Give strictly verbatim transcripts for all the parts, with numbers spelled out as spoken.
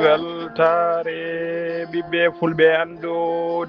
Weltaare ɓiɓɓe fulɓe, anndu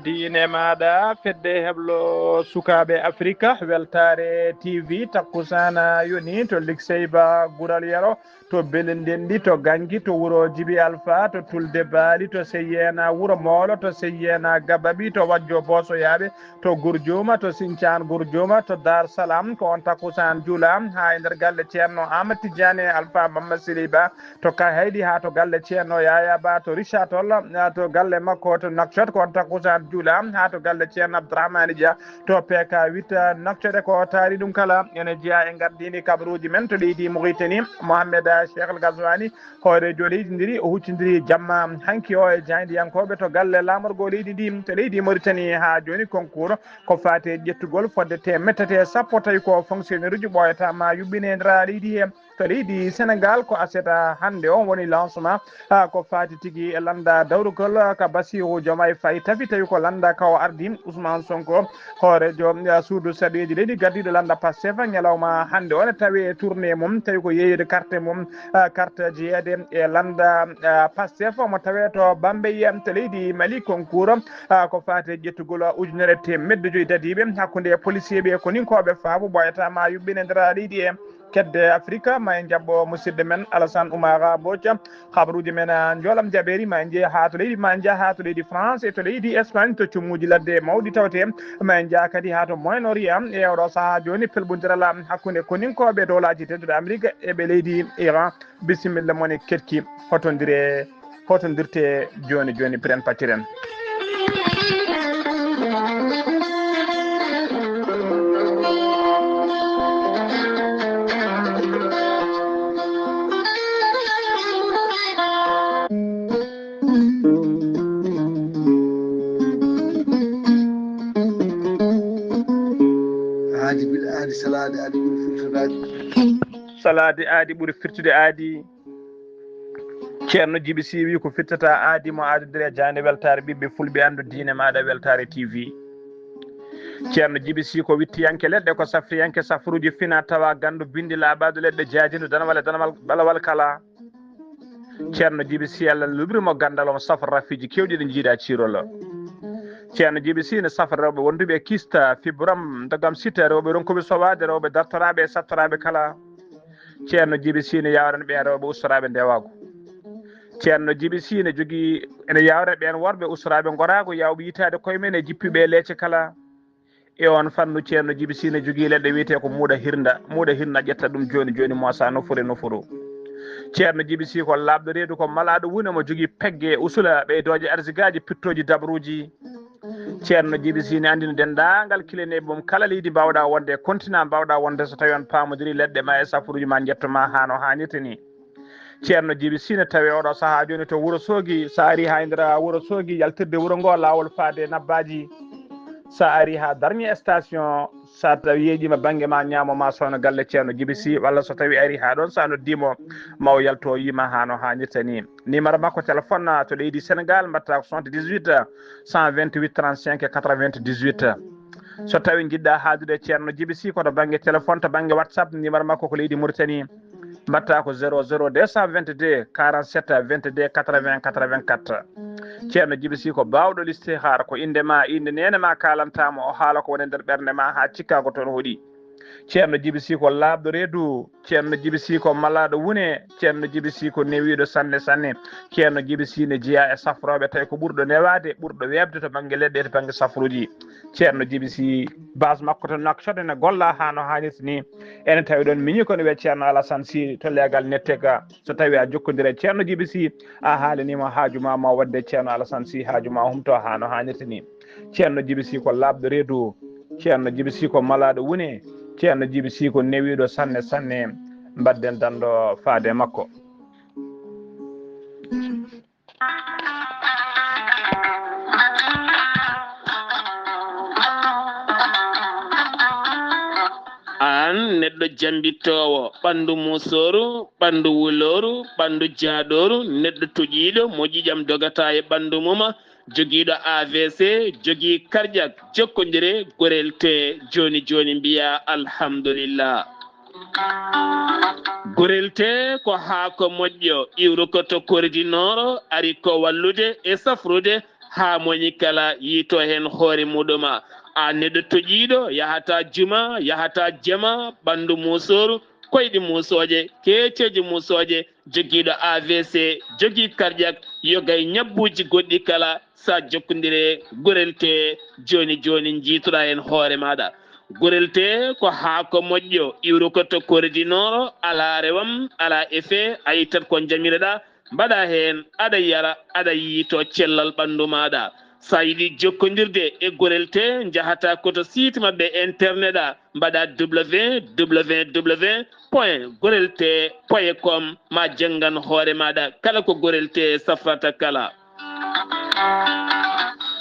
diine maaɗa, fedde heblo sukaaɓe Afrika. Weltaare T V, takkusaana yoni to Likseyba Gural Yero, to Belendendi, to Ganki, to wuro Jibi Alfa, to Tulde Baali, to Seyyeena Wuro Moolo, to Seyyeena Gababi, to Wajjo Boosoyaaɓe, to Gurjuuma, to Sincaan Gurjuuma, to Dar Salam. Ko on takkusaan juula haa e nder galle Ceerno Ahmad Tijjaani Alfa Mamma Sili Ba, to Kahaydi haa to galle Ceerno Yaya Ba, to Richard Toll, haa to galle makko to Nouakchott. Ko on takkusaan juula haa to galle Ceerno Abdourahmane Dia, to P K huit, nafcode ko taari ɗum kala ene jeyaa e ngardiindi kabaruuji men to leydi Mauritanie. Mohamed Cheikh El Ghazouani, hooreejo leydi ndiri, o huccindiri jamma hanki o e jaayndiyankooɓe to galle laamorgo leydi ndi to leydi Mauritanie. Haa jooni, concours ko faati e ƴettugol fodde teemedde tati e sappo, tawi ko fonctionnaire uji ɓooyata ma yuɓɓine e nder leydi he. To leydi Senegal, ko aset hannde on woni lancement, ah, ko faati tigi e lannda dawrugol ka Bassirou Diomaye Faye tafi, tawi ko lannda ka o ardi Ousmane Sonko, hooreejo, ah, suudu saɗeeji leydi, gardiiɗo lannda Pastef, ñalawma hannde on tawi e tournée mum, tawi ko yeeyude carte mum, ah, carte jeyeede e lannda, ah, Pastef, omo tawee to Bambey, to leydi Mali. Concours, ah, ko faati e ƴettugol ujunere teemedde joyi dadiiɓe hakkunde policier ɓe koninkooɓe, faabo ɓooyata ma yuɓɓine nder leydi e kedde Afrika. Ma en jaɓɓo musidɗo men Alassane Oumara Mbodj. Habaruuji men, ah, njoolam jaɓeeri, ma en njeh haa to leydi, ma en njah haa to leydi France e to leydi Espagne, to cumuuji ladde mawɗi tawte. Ma en njah kadi haa to Moyen Orient e oɗo sahaa jooni, pelɓondiral hakkunde koninkooɓe dowlaaji tedduɗe Amerik e ɓe leydi Iran. Bisimilla mon e keɗki, hotondire, hotondirte jooni jooni, piren patiren. Aadi bil aadi, salaade aadi ɓuri firtude aadi. Salaade aadi ɓuri firtude aadi. Ceerno Jibi Sy wi ko firtata aadi mo aadodire jaande weltaare ɓiɓɓe fulɓe, anndu diine maaɗa, Weltaare T V. Ceerno Jibi Sy ko wittiyanke leɗɗe, ko safriyanke safruuji fina tawa, ganndo binndi laaɓaade leɗɗe, jaajindu danawal e danawal ɓalawal kala. Ceerno Jibi Sy, Allah luɓri mo ganndal, omo safra rafiiji keewɗi ɗi njiiɗa ciirol. Ceerno Jibi Sy ne safra rewɓe wonduɓe e kista, fibrom, ndogam sita, rewɓe ronkuɓe sowaade, rewɓe dartoraaɓe e sattoraaɓe kala. Ceerno Jibi Sy ne yawrani ɓeen rewɓe ustoraaɓe ndewaagu. Ceerno Jibi Sy ne jogii, ene yawrani ɓeen worɓe ustoraaɓe ngoraagu, yawɓe yitaade koye men e jippiiɓe e leece kala. E oon fannu, Ceerno Jibi Sy ne jogii leɗɗe wiyetee ko muuɗa hirnda. Muuɗa hirnda ƴetta ɗum jooni jooni, moosa nofuru e nofuru. Ceerno Jibi Sy ko laaɓɗo reedu, ko malaaɗo wune, mo jogii pegge, usula, ɓeydooje, arsigaaji, pittooji, dabruuji. Ceerno Jibi Sy ne anndino denndaangal kileneeɓe mum kala leydi mbaawɗa wonde e continent mbaawɗa wonde, so tawii on paamodirii leɗɗe ma e safuruuji ma njetto ma haa no haanirta ni. Ceerno Jibi Sy ne tawee oɗo sahaa jooni to Wuro Soogi. So a arii haa e nder Wuro Soogi, yaltirde wuro ngo, laawol faade Nabbaaji. So a arii haa dernier station, so a tawi yeeƴiima bannge ma ñaamo ma soono galle Ceerno Jibi Sy, walla so tawii a arii haa ɗoon, so a noddii mo, ma o yalto o yii ma haa no haanirta ni. Numéro makko téléphone to leydi Sénégal, mbaɗta ko soixante-dix-huit, cent vingt-huit, trente-cinq, quatre-vingt-dix-huit. So tawii njiɗɗa haaldude e Ceerno Jibi Sy ko to bannge téléphone, to bannge WhatsApp, numéro makko ko leydi Mauritanie, mbaɗta ko zéro zéro deux cent vingt-deux, quarante-sept, vingt-deux, quatre-vingts, quatre-vingt-quatre. Ceerno Jibi Sy ko baawɗo listihaar, ko innde ma, innde neene ma kaalanta mo, o haala ko woni e nder ɓernde ma haa cikkaa ko toon hoɗi. Ceerno Jibi Sy ko laaɓɗo reedu, Ceerno Jibi Sy ko malaaɗo wune, Ceerno Jibi Sy ko newiiɗo sanne sanne. Ceerno Jibi Sy ne jeyaa e safrooɓe, tawi ko ɓurɗo newaade, ɓurɗo weeɓde to bannge leɗɗe, to bannge safruuji. Ceerno Jibi Sy, base makko to Nouakchott ene golla haa no haanirta ni. Ene tawi ɗoon miñi ko ne wiyee Ceerno Alassane Sy to leegal nette ga. So tawii a jokkondirii e Ceerno Jibi Sy, a haalanii mo haaju ma, ma o waɗde Ceerno Alassane Sy haaju ma humto haa no haanirta ni. Ceerno Jibi Sy ko laaɓɗo reedu, Ceerno Jibi Sy ko malaaɗo wune, Ceerno Jibi Sy ko newiiɗo sanne sanne. Mbaɗden danndo faade e makko. An Neɗɗo jambittoowo, ɓanndu muusooru, ɓanndu wulooru, ɓanndu jaaɗooru, neɗɗo toƴiiɗo mo ƴiiƴam dogata e ɓanndu mum, jogiiɗo A V C, jogii karƴak, jokkondire, gorel tee jooni jooni mbiyaa alhamdulillah. Gorel tee ko haako moƴƴo, iwrukoto kordinooro, ari ko wallude e safrude haa moñi kala yiito heen hoore muɗum. A neɗɗo toƴiiɗo, yahata juma, yahata jama, ɓanndu muusooru, koyɗi muusooje, keeceeje muusooje, jogiiɗo A V C, jogii karƴak, yoga e ñabbuuji goɗɗi kala, sa jokkondire gorel tee jooni jooni njiitoɗaa heen hoore maaɗa. Gorel tee ko haako moƴƴo, iwrukoto kordinooro, alaa rewam, alaa effet, a ittat ko njamiroɗaa, mbaɗa heen, aɗa yara, aɗa yiito cellal ɓanndu maaɗa. Sa yiɗi jokkondirde e gorel tee, njahata koto site maɓɓe internet a, mbaɗa www point gorel tee point com, ma janngan hoore maaɗa kala ko gorel tee safrata kala.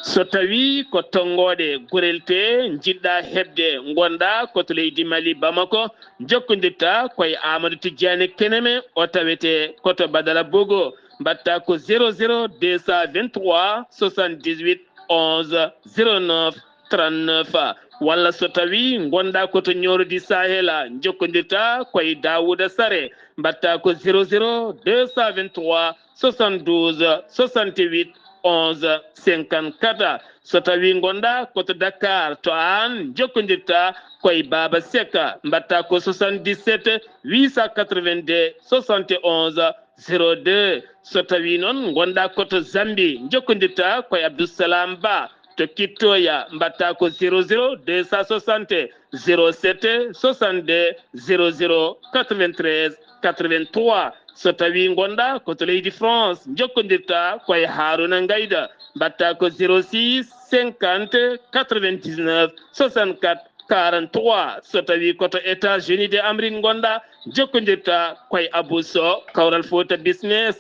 So tawii ko tonngooɗe gorel tee njiɗɗaa heɓde, ngonɗaa ko to leydi Mali, Bamako, njokkondirta ko e Amadou Tidiane Keneme, o tawetee ko to Badala Bogo, mbaɗta ko zéro zéro deux cent vingt-trois soixante-dix-huit onze zéro neuf trente-neuf, walla so tawii ngonɗaa ko to Ñooro di Sahel, njokkondirta ko e Daouda Sare, mbaɗta ko zéro zéro deux cent vingt-trois soixante-douze soixante-huit onze cinquante-quatre. So tawii ngonɗaa ko to Dakar, to Aan, njokkondirta ko e Baaba Seck, mbaɗta ko soixante-dix-sept huit cent quatre-vingt-deux soixante et onze zéro deux. So tawii noon ngonɗaa ko to Zambie, njokkondirta ko e Abdou Salam Ba, to Kittoya, mbaɗta ko zéro zéro deux cent soixante zéro sept soixante-deux zéro zéro quatre-vingt-treize quatre-vingt-trois. So tawii ngonɗaa ko to leydi France, njokkondirta ko e Harouna Ngayda, mbaɗta ko zéro six cinquante quatre-vingt-dix-neuf soixante-quatre quarante-trois. So tawii ko to États-Unis de Amérique ngonɗaa, njokkondirta ko e Abou Sow, Kawral Fouta Business,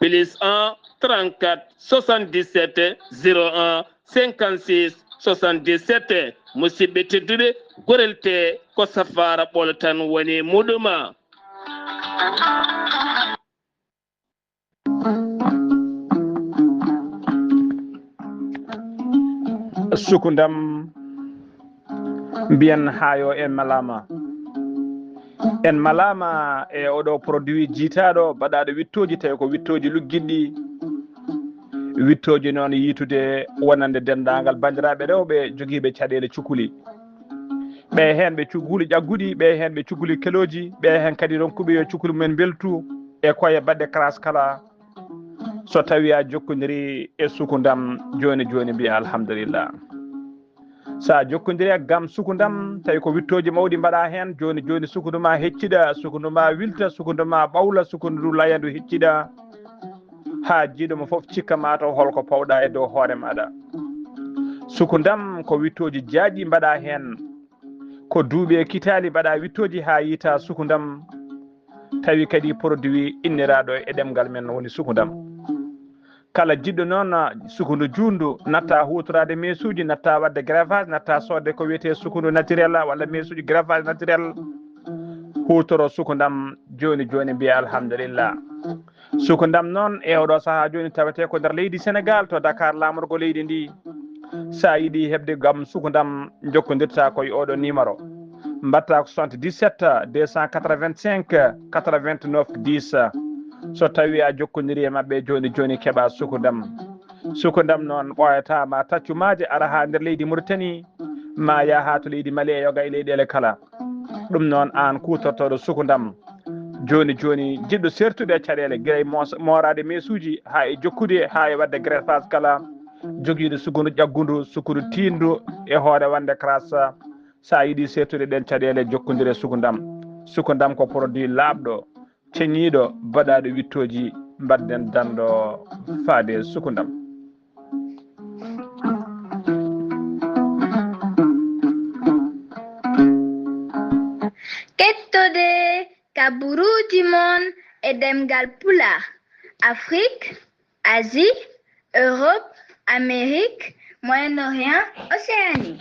plus un trente-quatre soixante-dix-sept zéro un cinquante-six soixante-dix-sept. Musidɓe tedduɓe, gorel tee ko safaara ɓolo tan woni muɗum. Suku ndam, mbiyen haa yo en malaama. En malaama e oɗo produit jiitaaɗo, baɗaaɗo wittooji, tawi ko wittooji luggiɗɗi. Wittooji noon yiitude wonande denndaangal banndiraaɓe rewɓe jogiiɓe caɗeele cukuli. Ɓe heen ɓe cukuli ƴagguɗi, ɓe heen ɓe cukuli kelooji, ɓe heen kadi ronkuɓe yo cukuli mumen mbeltu e koye baɗde classe kala. So tawii a jokkondiri e suku ndam jooni jooni, mbiya alhamdulillah. So a jokkondiri e gam suku ndam, tawi ko wittooji mawɗi mbaɗa heen, jooni jooni sukundu ma hecciɗa, sukundu ma wilta, sukundu ma ɓawla, sukundu ndu layandu hecciɗa. Haa jiiɗo mo fof cikka ma taw holko pawɗa e dow hoore maɗa. Suku ndam ko wittooji jaaƴi mbaɗa heen. Ko duuɓi e kitaali mbaɗa wittooji haa yiita suku ndam. Tawi kadi produit inniraaɗo e ɗemngal men woni suku ndam. Kala jiɗɗo noon sukundu juutndu natta huutoraade meesuuji, natta waɗde greffage, natta soodde ko wiyetee sukundu naturel walla meesuuji greffage naturel. Huutoro suku ndam jooni jooni mbiya alhamdulillah. Suku ndam noon e oɗo sahaa jooni tawetee ko nder leydi Senegal to Dakar laamorgo leydi ndi. So a yiɗi heɓde gam suku ndam jokkondirta ko e oɗo numéro. Mbaɗta ko soixante-dix-sept deux cent quatre-vingt-cinq quatre-vingt-neuf dix. So tawi a jokkondiri e maɓɓe jooni jooni keɓa suku ndam. Suku ndam noon ɓooyata ma taccu maaje ara haa nder leydi Mauritanie, ma yaha to leydi Mali e yoga e leyɗeele kala. Ɗum noon aan kuutortooɗo suku ndam. Jooni jooni jiɗɗo sertude e caɗeele gila e moos-, mooraade meesuuji haa e jokkude haa e waɗde greffage kala. Jogiiɗo sukundu ƴaggundu, sukundu tiiɗndu e hoore wonde classe. So a yiɗi sertude ɗeen caɗeele jokkondire suku ndam. Suku ndam ko produit laaɓɗo, ceñiiɗo, baɗaaɗo wittooji, mbaɗden danndo faade suku ndam. Kettode kaburuuji mon e ɗemngal Pulaar, Afrique, Asie, Europe, Amérique, Moyen-Orient, Océanie.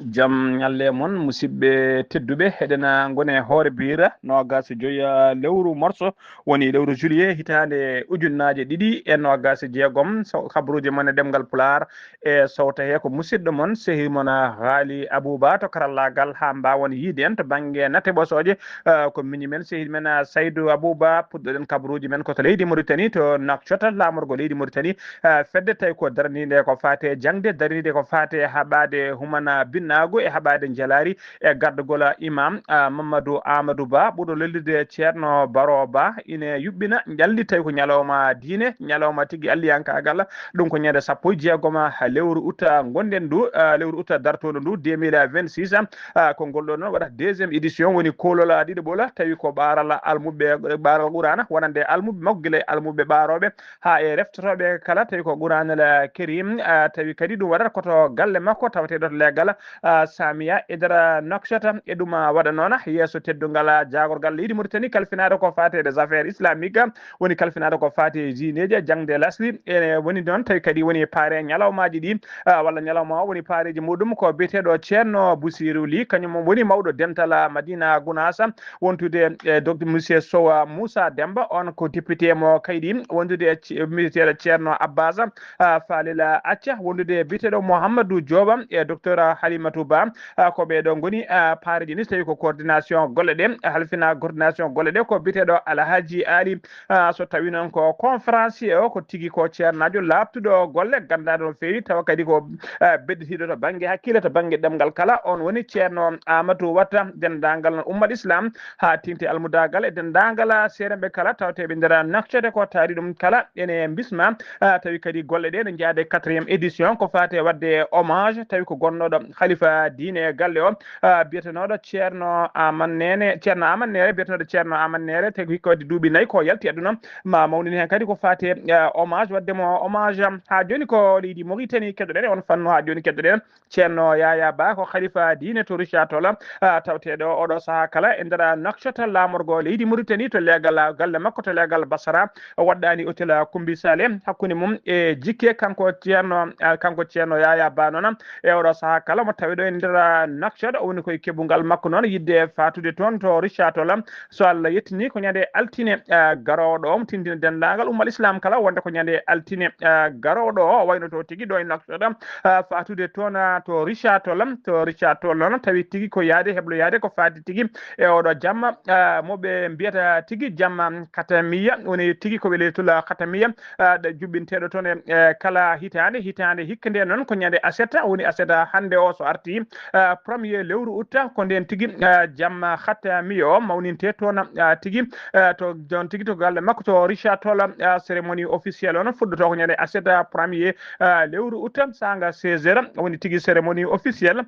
Jam ñalle mon, musidɓe tedduɓe. Eɗen ngoni e hoore biira noogaas e joy, ah, lewru morso, woni lewru juillet, hitaande ujunnaaje ɗiɗi e noogaas e jeegom. So, kabaruuji mon e ɗemngal Pulaar e sowta he ko musidɗo mon, sehi mon, ah, Haali Abuba to karallaagal, haa mbaawon yiide en to bannge nate ɓosooje. Ah, ko miñi men, sehi men, ah, Saydu Abuba, puɗɗoɗen kabaruuji men ko to leydi Mauritanie, to Nouakchott, laamorgo leydi Mauritanie. Ah, fedde tawi ko daraniinde ko faate jaŋde, daraniinde ko faate haɓaade humana binnaagu e haɓaade njelaari e gardagol imam, ah, Mamadou Amadou Ba, ɓurɗo lollude Ceerno Baro Ba, ine yuɓɓina ñalli tawi ko ñalawma diine, ñalawma tigi alliyankaagal. Ɗum ko ñande sappo e jeegom lewru uta ngonɗen ndu, ah, lewru uta dartoondu ndu deux mille vingt-six. Ah, ko ngol ɗo noon waɗata deuxième édition, woni koolol ɗiɗaɓol, tawi ko ɓaaral almuɓɓe, ɓaaral Qur'aana, wonande almuɓɓe makko, gila e almuɓɓe ɓaarooɓe haa e reftotooɓe kala, tawi ko Qur'aanul Kariim. Ah, tawi kadi ɗum waɗata ko to galle makko, tawateeɗo to leegal, ah, Saamiya e nder Nouakchott. E ɗum, ah, waɗa noon yeeso teddungal, ah, jaagorgal leydi Mauritanie, kalfinaaɗo ko faate e affaire islamique, woni kalfinaaɗo ko faate e diineeji, jaŋde lasli. E woni noon tawi kadi woni paare ñalawmaaji ɗi, ah, walla ñalawma o woni paareeji muɗum ko biyeteeɗo Ceerno Busiiru Li, kañum woni mawɗo dental, ah, Madina Gunaas, wondude e docteur monsieur Sow, ah, Moussa Demba, on ko député mo Kaydi, wondude e ce-, biyeteeɗo Ceerno Abbas, ah, Falila Acca, wondude e biyeteeɗo Mouhamadou Dioba e docteur Halimatu Ba. Ah, ko ɓee ɗo ngoni, ah, paareeji ni, so tawi ko coordination golle ɗe, halfina coordination golle ɗe ko biyeteeɗo Alhaji Ali. Ah, so tawi noon ko conférencier o, ko tigi ko ceernaajo laaɓtuɗo golle, ganndaɗo no feewi, tawa kadi ko, ah, bedditiiɗo to bannge hakkille, to bannge ɗemngal kala. On woni Ceerno Amadou Watta, denndaangal noon ummal Islam, haa teeŋti almudaagal e denndaangal seerenɓe kala tawteeɓe nder Nouakchott, ko taari ɗum kala ene mbisma. Ah, tawi kadi golle ɗe ne njaade quatrième édition ko faate waɗde hommage, tawi ko gonnooɗo halifa diine e galle o, ah, biyetenooɗo Ceerno Aman Neene, Ceerno Aman Neere, biyetenooɗo Ceerno Aman Neere, tawi ko hikka waɗde duuɓi nayi ko yalti aduna, ma mawnini heen kadi ko faate, ah, hommage, waɗde mo hommage. Haa jooni ko leydi Mauritanie keɗoɗen e on fannu, haa jooni keɗoɗen Ceerno Yaya Ba, ko halifa diine to Richard Toll, ah, tawteeɗo oɗo sahaa kala e nder Nouakchott, laamorgo leydi Mauritanie, to leegal galle makko to leegal Basra, waɗɗaani hôtel Kumbi Sale, hakkunde mum e Jikke, kanko Ceerno, ah, kanko Ceerno Yaya Ba noon, e oɗo sahaa kala mo tawi ɗo e nder Nouakchott, o woni koye keɓungal makko noon yiɗde faatude toon to Richard Toll. So Allah yettini ko ñande altine, ah, garooɗo o, mo tindina denndaangal ummal Islam kala wonde ko ñande altine, ah, garooɗo o, o waynoto tigi ɗo e Nouakchott, ah, faatude toon, ah, to Richard Toll, to Richard Toll noon tawi tigi ko yaade, heblo yaade ko faati tigi e oɗo jamma, ah, mo ɓe mbiyata tigi jamma Katamiya, woni tigi ko ɓe leydi Toll Katamiya, ah, ɗe juɓɓinteeɗo toon e, e kala hitaande, hitaande hikka nde noon ko ñande aset, woni aset hannde o so arti, ah, premier lewru août, ko ndeen tigi, ah, jamma Katamiya o mawninte toon, ah, tigi, ah, to, toon tigi to galle makko to Richard Toll, ah, cérémonie officielle o noon fuɗɗoto ko ñande aset, ah, premier, ah, lewru août, saanga seize heures, woni tigi cérémonie officielle.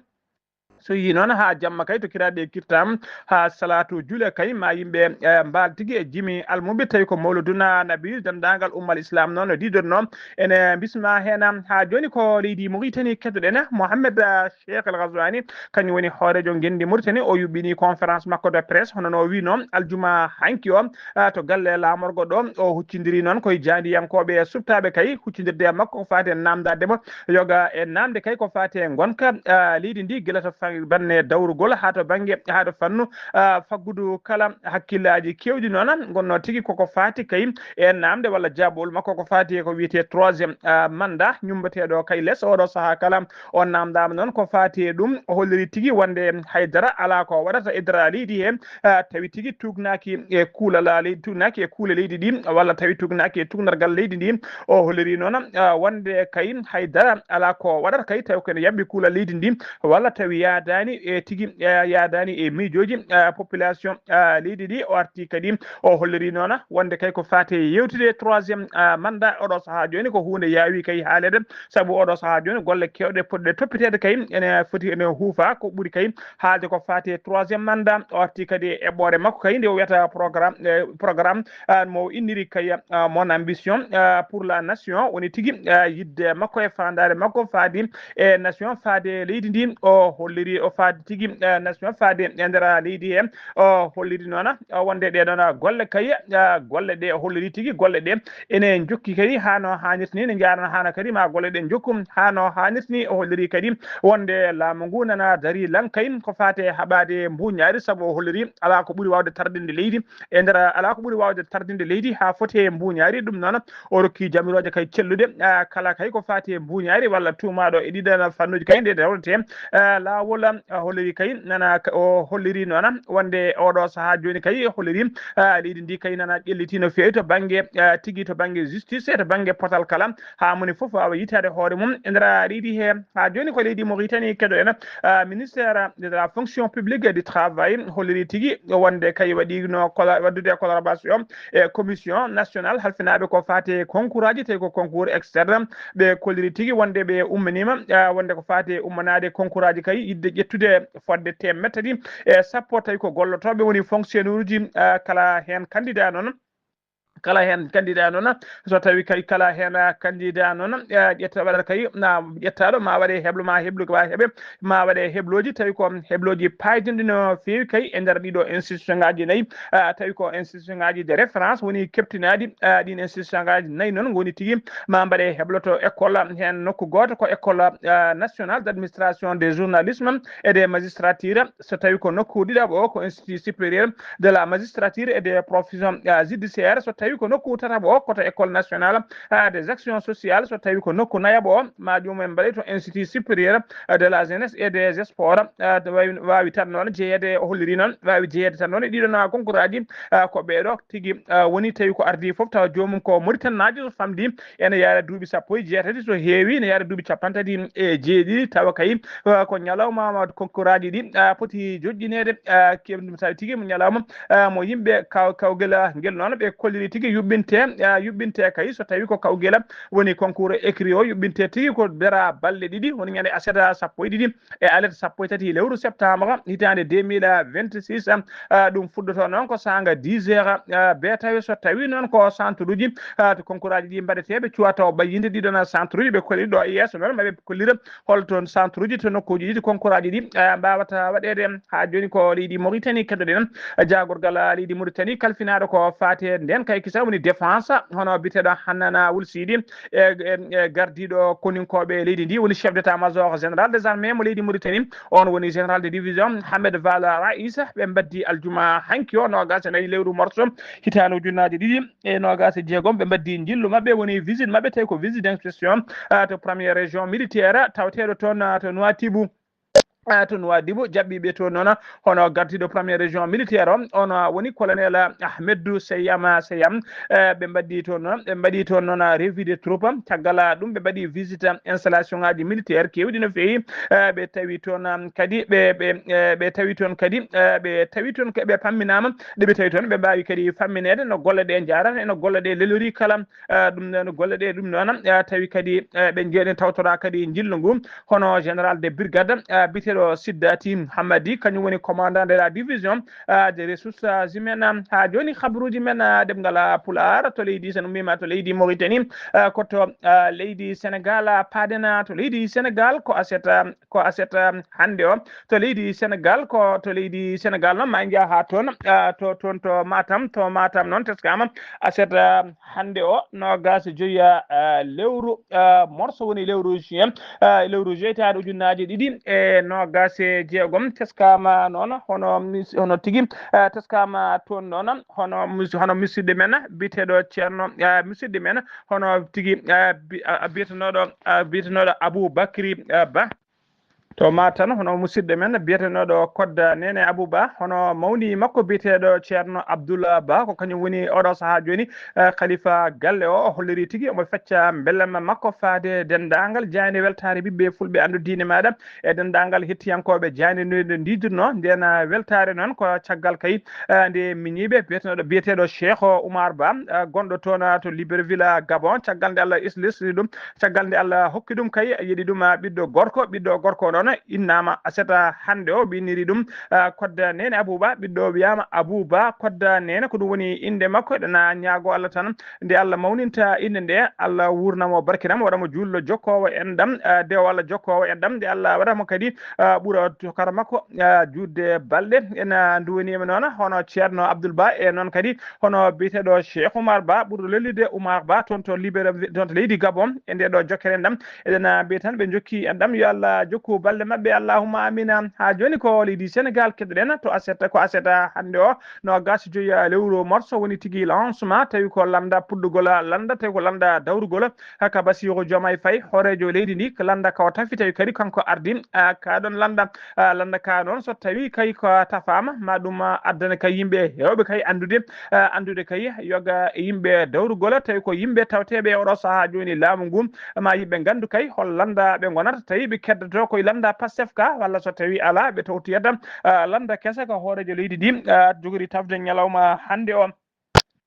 So yii noon haa jamma kay to kiraaɗe kirtam, haa salaatu jule kay ma yimɓe, eh, mbaal tigi e jimi almuɓe tawi ko mawluduna nabi denndaangal ummal Islam noon no diidorno. Ene mbisma heen haa jooni ko leydi Mauritanie keɗoɗen Mohamed, eh, Cheikh El Ghazouani, kañum woni hooreejo ngenndi Mauritanie. O yuɓɓini conférence makko de presse hono no o wiino aljuma hanki o, ah, to galle laamorgo ɗo. O huccindiri noon koye jaandiyankooɓe e suɓtaaɓe kay, huccindirde e makko ko faati e naamndaade mo yoga e naamnde kay ko faati e ngonka, ah, leydi ndi, gila to fa-, banne dawrugol haa to bannge, haa to fannu, ah, faggudu kala hakkillaaji keewɗi noon ngonnoo tigi koko faati kay e naamnde walla jaaɓol makko ko faati e ko wiyetee troisième, ah, mandat ñummbateeɗo kay les. Oɗo sahaa kala o naamndaama noon ko faati e ɗum, o holliri tigi wonde haydara alaa ko waɗata e dara leydi he, ah, tawi tigi tuugnaaki e kuulal leydi, tuugnaaki e kuule leydi ɗi, walla tawi tuugnaaki e tuugnargal leydi ndi. O holliri noon, ah, wonde kay haydara alaa ko waɗata kay tawi ko ene yaɓɓi kuulal leydi ndi, walla tawi yaadaani e tigi, ah, yaadaani e miijooji, ah, population, ah, leydi ndi. O arti kadi o holliri noon wonde kay ko faati e yewtude troisième, ah, mandat oɗo sahaa jooni ko huunde yaawi kay haaleede, sabu oɗo sahaa jooni golle keewɗe potɗe toppiteede kay ene foti ene huufa ko ɓuri kay haalde ko faati e troisième mandat. O arti kadi e eɓɓoore makko kay nde o wiyata programme, eh, programme, ah, mo inniri kay, ah, mon ambition, ah, pour la nation, woni tigi, ah, yidde makko e faandaare makko faadi e nation, faade leydi ndi. O holliri o faade tigi, eh, nation faade e nder leydi he. O holliri noon, eh, wonde ɗee ɗoon golle kay, eh, golle ɗe o holliri tigi golle ɗe ene njokki kadi haa no haanirta ni, ne njaarana haa no kadi ma golle ɗe njokku haa no haanirta ni. O holliri kadi wonde laamu ngu nana darii laŋ kay ko faati e haɓaade mbuuñaari, sabu o holliri alaa ko ɓuri waawde tardinde leydi e nder, alaa ko ɓuri waawde tardinde leydi haa foti e mbuuñaari. Ɗum noon, o rokki jamirooje kay cellude, ah, kala kay ko faati e mbuuñaari walla tuumaaɗo e ɗiɗo fannuuji kay nde rewretee, ah, laawol, ah, holliri kay nana ka-, o holliri noon wonde oɗo sahaa jooni kay holliri, ah, leydi ndi kay nana ƴelliti no feewi to bannge, ah, tigi to bannge justice e to bannge potal kala, haa moni fof waawa yitaade hoore mum e nder leydi he. Haa jooni ko leydi Mauritanie keɗoɗen, ah, ministère de la fonction publique et du travail holliri tigi wonde kay waɗino colla-, waɗdude collaboration e commission nationale halfinaaɓe ko faati e concours aji, tawi ko concours externe. Ɓe kolliri tigi wonde ɓe ummaniima, ah, wonde ko faati e ummanaade concours aji kay, yiɗde ƴettude fodde teemedde tati e sappo, tawi ko gollotooɓe woni fonctionnaire uji, ah, kala heen candidat noon. Kala heen candidat noon, so tawi kay kala heen, ah, candidat noon, ah, ƴetta waɗata kay, na ƴettaɗo ma waɗe heblo, ma heblo, ma heɓe, ma waɗe heblooji, tawi ko heblooji paydinɗi no feewi kay e nder ɗiɗo institution ngaji nayi, ah, tawi ko institution ngaji de référence woni keptinaɗi, ah, ɗin institution ngaji nayi noon ngoni tigi ma mbaɗe heblo to école heen nokku gooto ko école, ah, nationale d'administration des journalisme et des magistrats. So tawi ko nokku ɗiɗaɓo o ko Institut supérieur de la magistrature et des professions, ah, judiciaires. So tawi ko nokku tataɓo o ko to école nationale, ah, des actions sociales. So tawi ko nokku nayaɓo o ma ɗum en mbaɗe to Institut supérieur, ah, de la jeunesse et des sports. Ah, to wawi, wawi tan noon jeyeede, o holliri noon, wawi jeyeede tan noon e ɗiɗo na concours aji, ah, ko ɓeeɗo tigi, ah, woni tawi ko ardi fof tawa joomum ko Mauritanie naajo, so famɗi ene yaara duuɓi sappo e jeetati, so heewi ne yaara duuɓi capanɗe tati e jeeɗiɗi, tawa kay, ah, ko ñalawma ma concours aji ɗi, ah, poti joƴƴineede, ah, ke-, ɗum tawi tigi mo ñalawma, ah, mo yimɓe kaw-, kawgel, ah, ngel noon ɓe kolliri tigi yuɓɓinte, ah, yuɓɓinte kay so tawi ko kawgel woni concours écrit o yuɓɓinte tigi ko dara balɗe ɗiɗi, woni ñande aset sappo e ɗiɗi e alet sappo e tati lewru septembre hitaande deux mille vingt-six. Ah, ɗum fuɗɗoto noon ko saanga dix heures, ah, beetawe. So tawi noon ko centre uji, ah, to concours aji ɗi mbaɗeteeɓe cuwata o ɓayyinde ɗiɗon centre uji ɓe kolli ɗo e yeeso noon, maɓe kollira hol toon centre uji to nokkuuji ɗi to concours aji ɗi, ah, mbawata waɗeede. Haa jooni ko leydi Mauritanie keddoɗen, ah, jaagorgal, ah, leydi Mauritanie kalfinaaɗo ko faati e nden kay kisa woni défense, hono biteɗo Hannana Wul Sidi, e, e, e gardiiɗo koninkooɓe leydi ndi woni chef d'état-major général des armées mo leydi Mauritanie. On woni général de division Hamed Val Raïs. Ɓe mbaddi aljuma hanki o, noogas e nayi lewru morso, hitaande ujunnaaje ɗiɗi e noogas e jeegom. Ɓe mbaddi njillu maɓɓe, woni visite maɓɓe, tawi ko visite d'inspection, ah, to première région militaire, tawateeɗo toon, ah, to Nouadhibou. Ah, to Nouadhibou, jaɓɓiiɓe toon noon, hono gardiiɗo première région militaire o, on, ah, woni colonel, ah, Ahmedou Seyama Seyam. Eh, ɓe mbaddi toon noon, ɓe mbaɗi toon noon, ah, revue de troupe. Caggal, ah, ɗum, ɓe mbaɗi visite, ah, installation ngaji militaire keewɗi no feewi. Eh, ɓe tawi toon, ah, kadi ɓe, ɓe, eh, ɓe tawi toon kadi, eh, ɓe tawi toon ke-, ɓe pamminaama, ɗe ɓe tawi toon, ɓe mbaawi kadi fammineede no golle ɗe njaarata, e no golle ɗe lelori kala. Eh, ɗum noon, golle ɗe ɗum noon, eh, tawi kadi, eh, ɓe njeeɗi tawtora kadi njillu ngu, hono général de brigade, eh, biyeteeɗo Siddati Hammadi, kañum woni commandant de la division, eh, des ressources humaines. Haa jooni, habruuji men, eh, ɗemngal, eh, Pulaar to leydi, so en ummiima to leydi Mauritanie, eh, ko to, eh, leydi Sénégal, eh, paaɗen, eh, to leydi Sénégal, ko aset, eh, ko aset, eh, hannde o. To leydi Sénégal, ko to leydi Sénégal noon, ma en njaha haa toon, eh, to, toon to Matam, to Matam noon, teskaama aset, eh, hannde o, noogas e joyi, ah, lewru, ah, morso woni lewru juin, ah, lewru juin hitaande ujunnaaje ɗiɗi e noogas e jeegom. Teskaama noon, hono mis-, hono tigi, ah, teskaama toon noon, hono mus-, hono musidɗo men biyeteeɗo Ceerno, ah, musidɗo men, hono tigi, ah, bi-, ah, biyetenooɗo, ah, biyetenooɗo Abou Bakri, ah, Ba. To Matam, hono musidɗo men biyetenooɗo Kodda Nene Abou Ba, hono mawni makko biyeteeɗo Ceerno Abdoul Ba, ko kañum woni oɗo sahaa jooni, eh, khalifa galle o. O holliri tigi omo fecca mbelema makko faade denndaangal jaaynde weltaare ɓiɓɓe fulɓe anndu diine maaɗa e denndaangal hettiyankooɓe jaaynde nde, nde ndiidunoo. Ndeen, eh, weltaare noon ko caggal kay, eh, nde miñiiɓe biyetenooɗo, biyeteeɗo Cheikh Oumar Ba, eh, gonɗo toon, eh, to Libreville, Gabon, caggal nde Allah islisi ɗum, caggal nde Allah hokki ɗum kay, yeɗi ɗum, eh, ɓiɗɗo gorko, ɓiɗɗo gorko o noon, Innama Aseta hannde o ɓe inniri ɗum, ah, Kodda Nene Abouba, ɓiɗɗo o wiyama Abouba Kodda Nene, ko ɗum woni innde makko. Eɗen ñaago Allah tan nde Allah mawninta innde nde, Allah wurnamo, barkinamo, waɗamo juulɗo jokkoowo enɗam, ah, dewo Allah jokkoowo enɗam, nde Allah waɗamo kadi, ah, ɓura to kara makko, ah, juutde balɗe. Ena nduwanima noon hono Ceerno Abdoul Ba, e noon kadi hono biyeteɗo Cheikh Oumar Ba, ɓurɗo lelnude Oumar Ba, toon to Libéria, toon to leydi Gabon. E nde ɗo jokkere enɗam, eɗen, ah, mbiya tan ɓe jokki enɗam, yo Allah jokku balɗe maɓɓe, allahumma amina. Ha joni ko leydi Sénégal keɗoɗen, to Aseta, ko Aseta hannde o, nogas e joyi, ah, lewru morso woni tigi lancement, tawi ko lannda puɗɗugol, ah, lannda, tawi ko lannda dawrugol, haka Bassirou Diomaye Faye, hooreejo leydi ndi, ko lannda ka o tafi, tawi kadi kanko ardi, ah, ka ɗon lannda, ah, lannda ka noon, so tawi kay ko tafaama, ma ɗum, ah, addana kay yimɓe heewɓe kay anndude, ah, anndude kay yoga e yimɓe dawrugol, tawi ko yimɓe tawteeɓe e oɗo sahaa jooni laamu ngu, ma yimɓe nganndu kay hol lannda ɓe ngonata, tawi ɓe keddoto koye lannda Pastef ka, walla so tawi alaa, ɓe tawtoyat, ah, lannda kesa ka hooreejo leydi ndi, ah, jogori tafde ñalawma hannde o.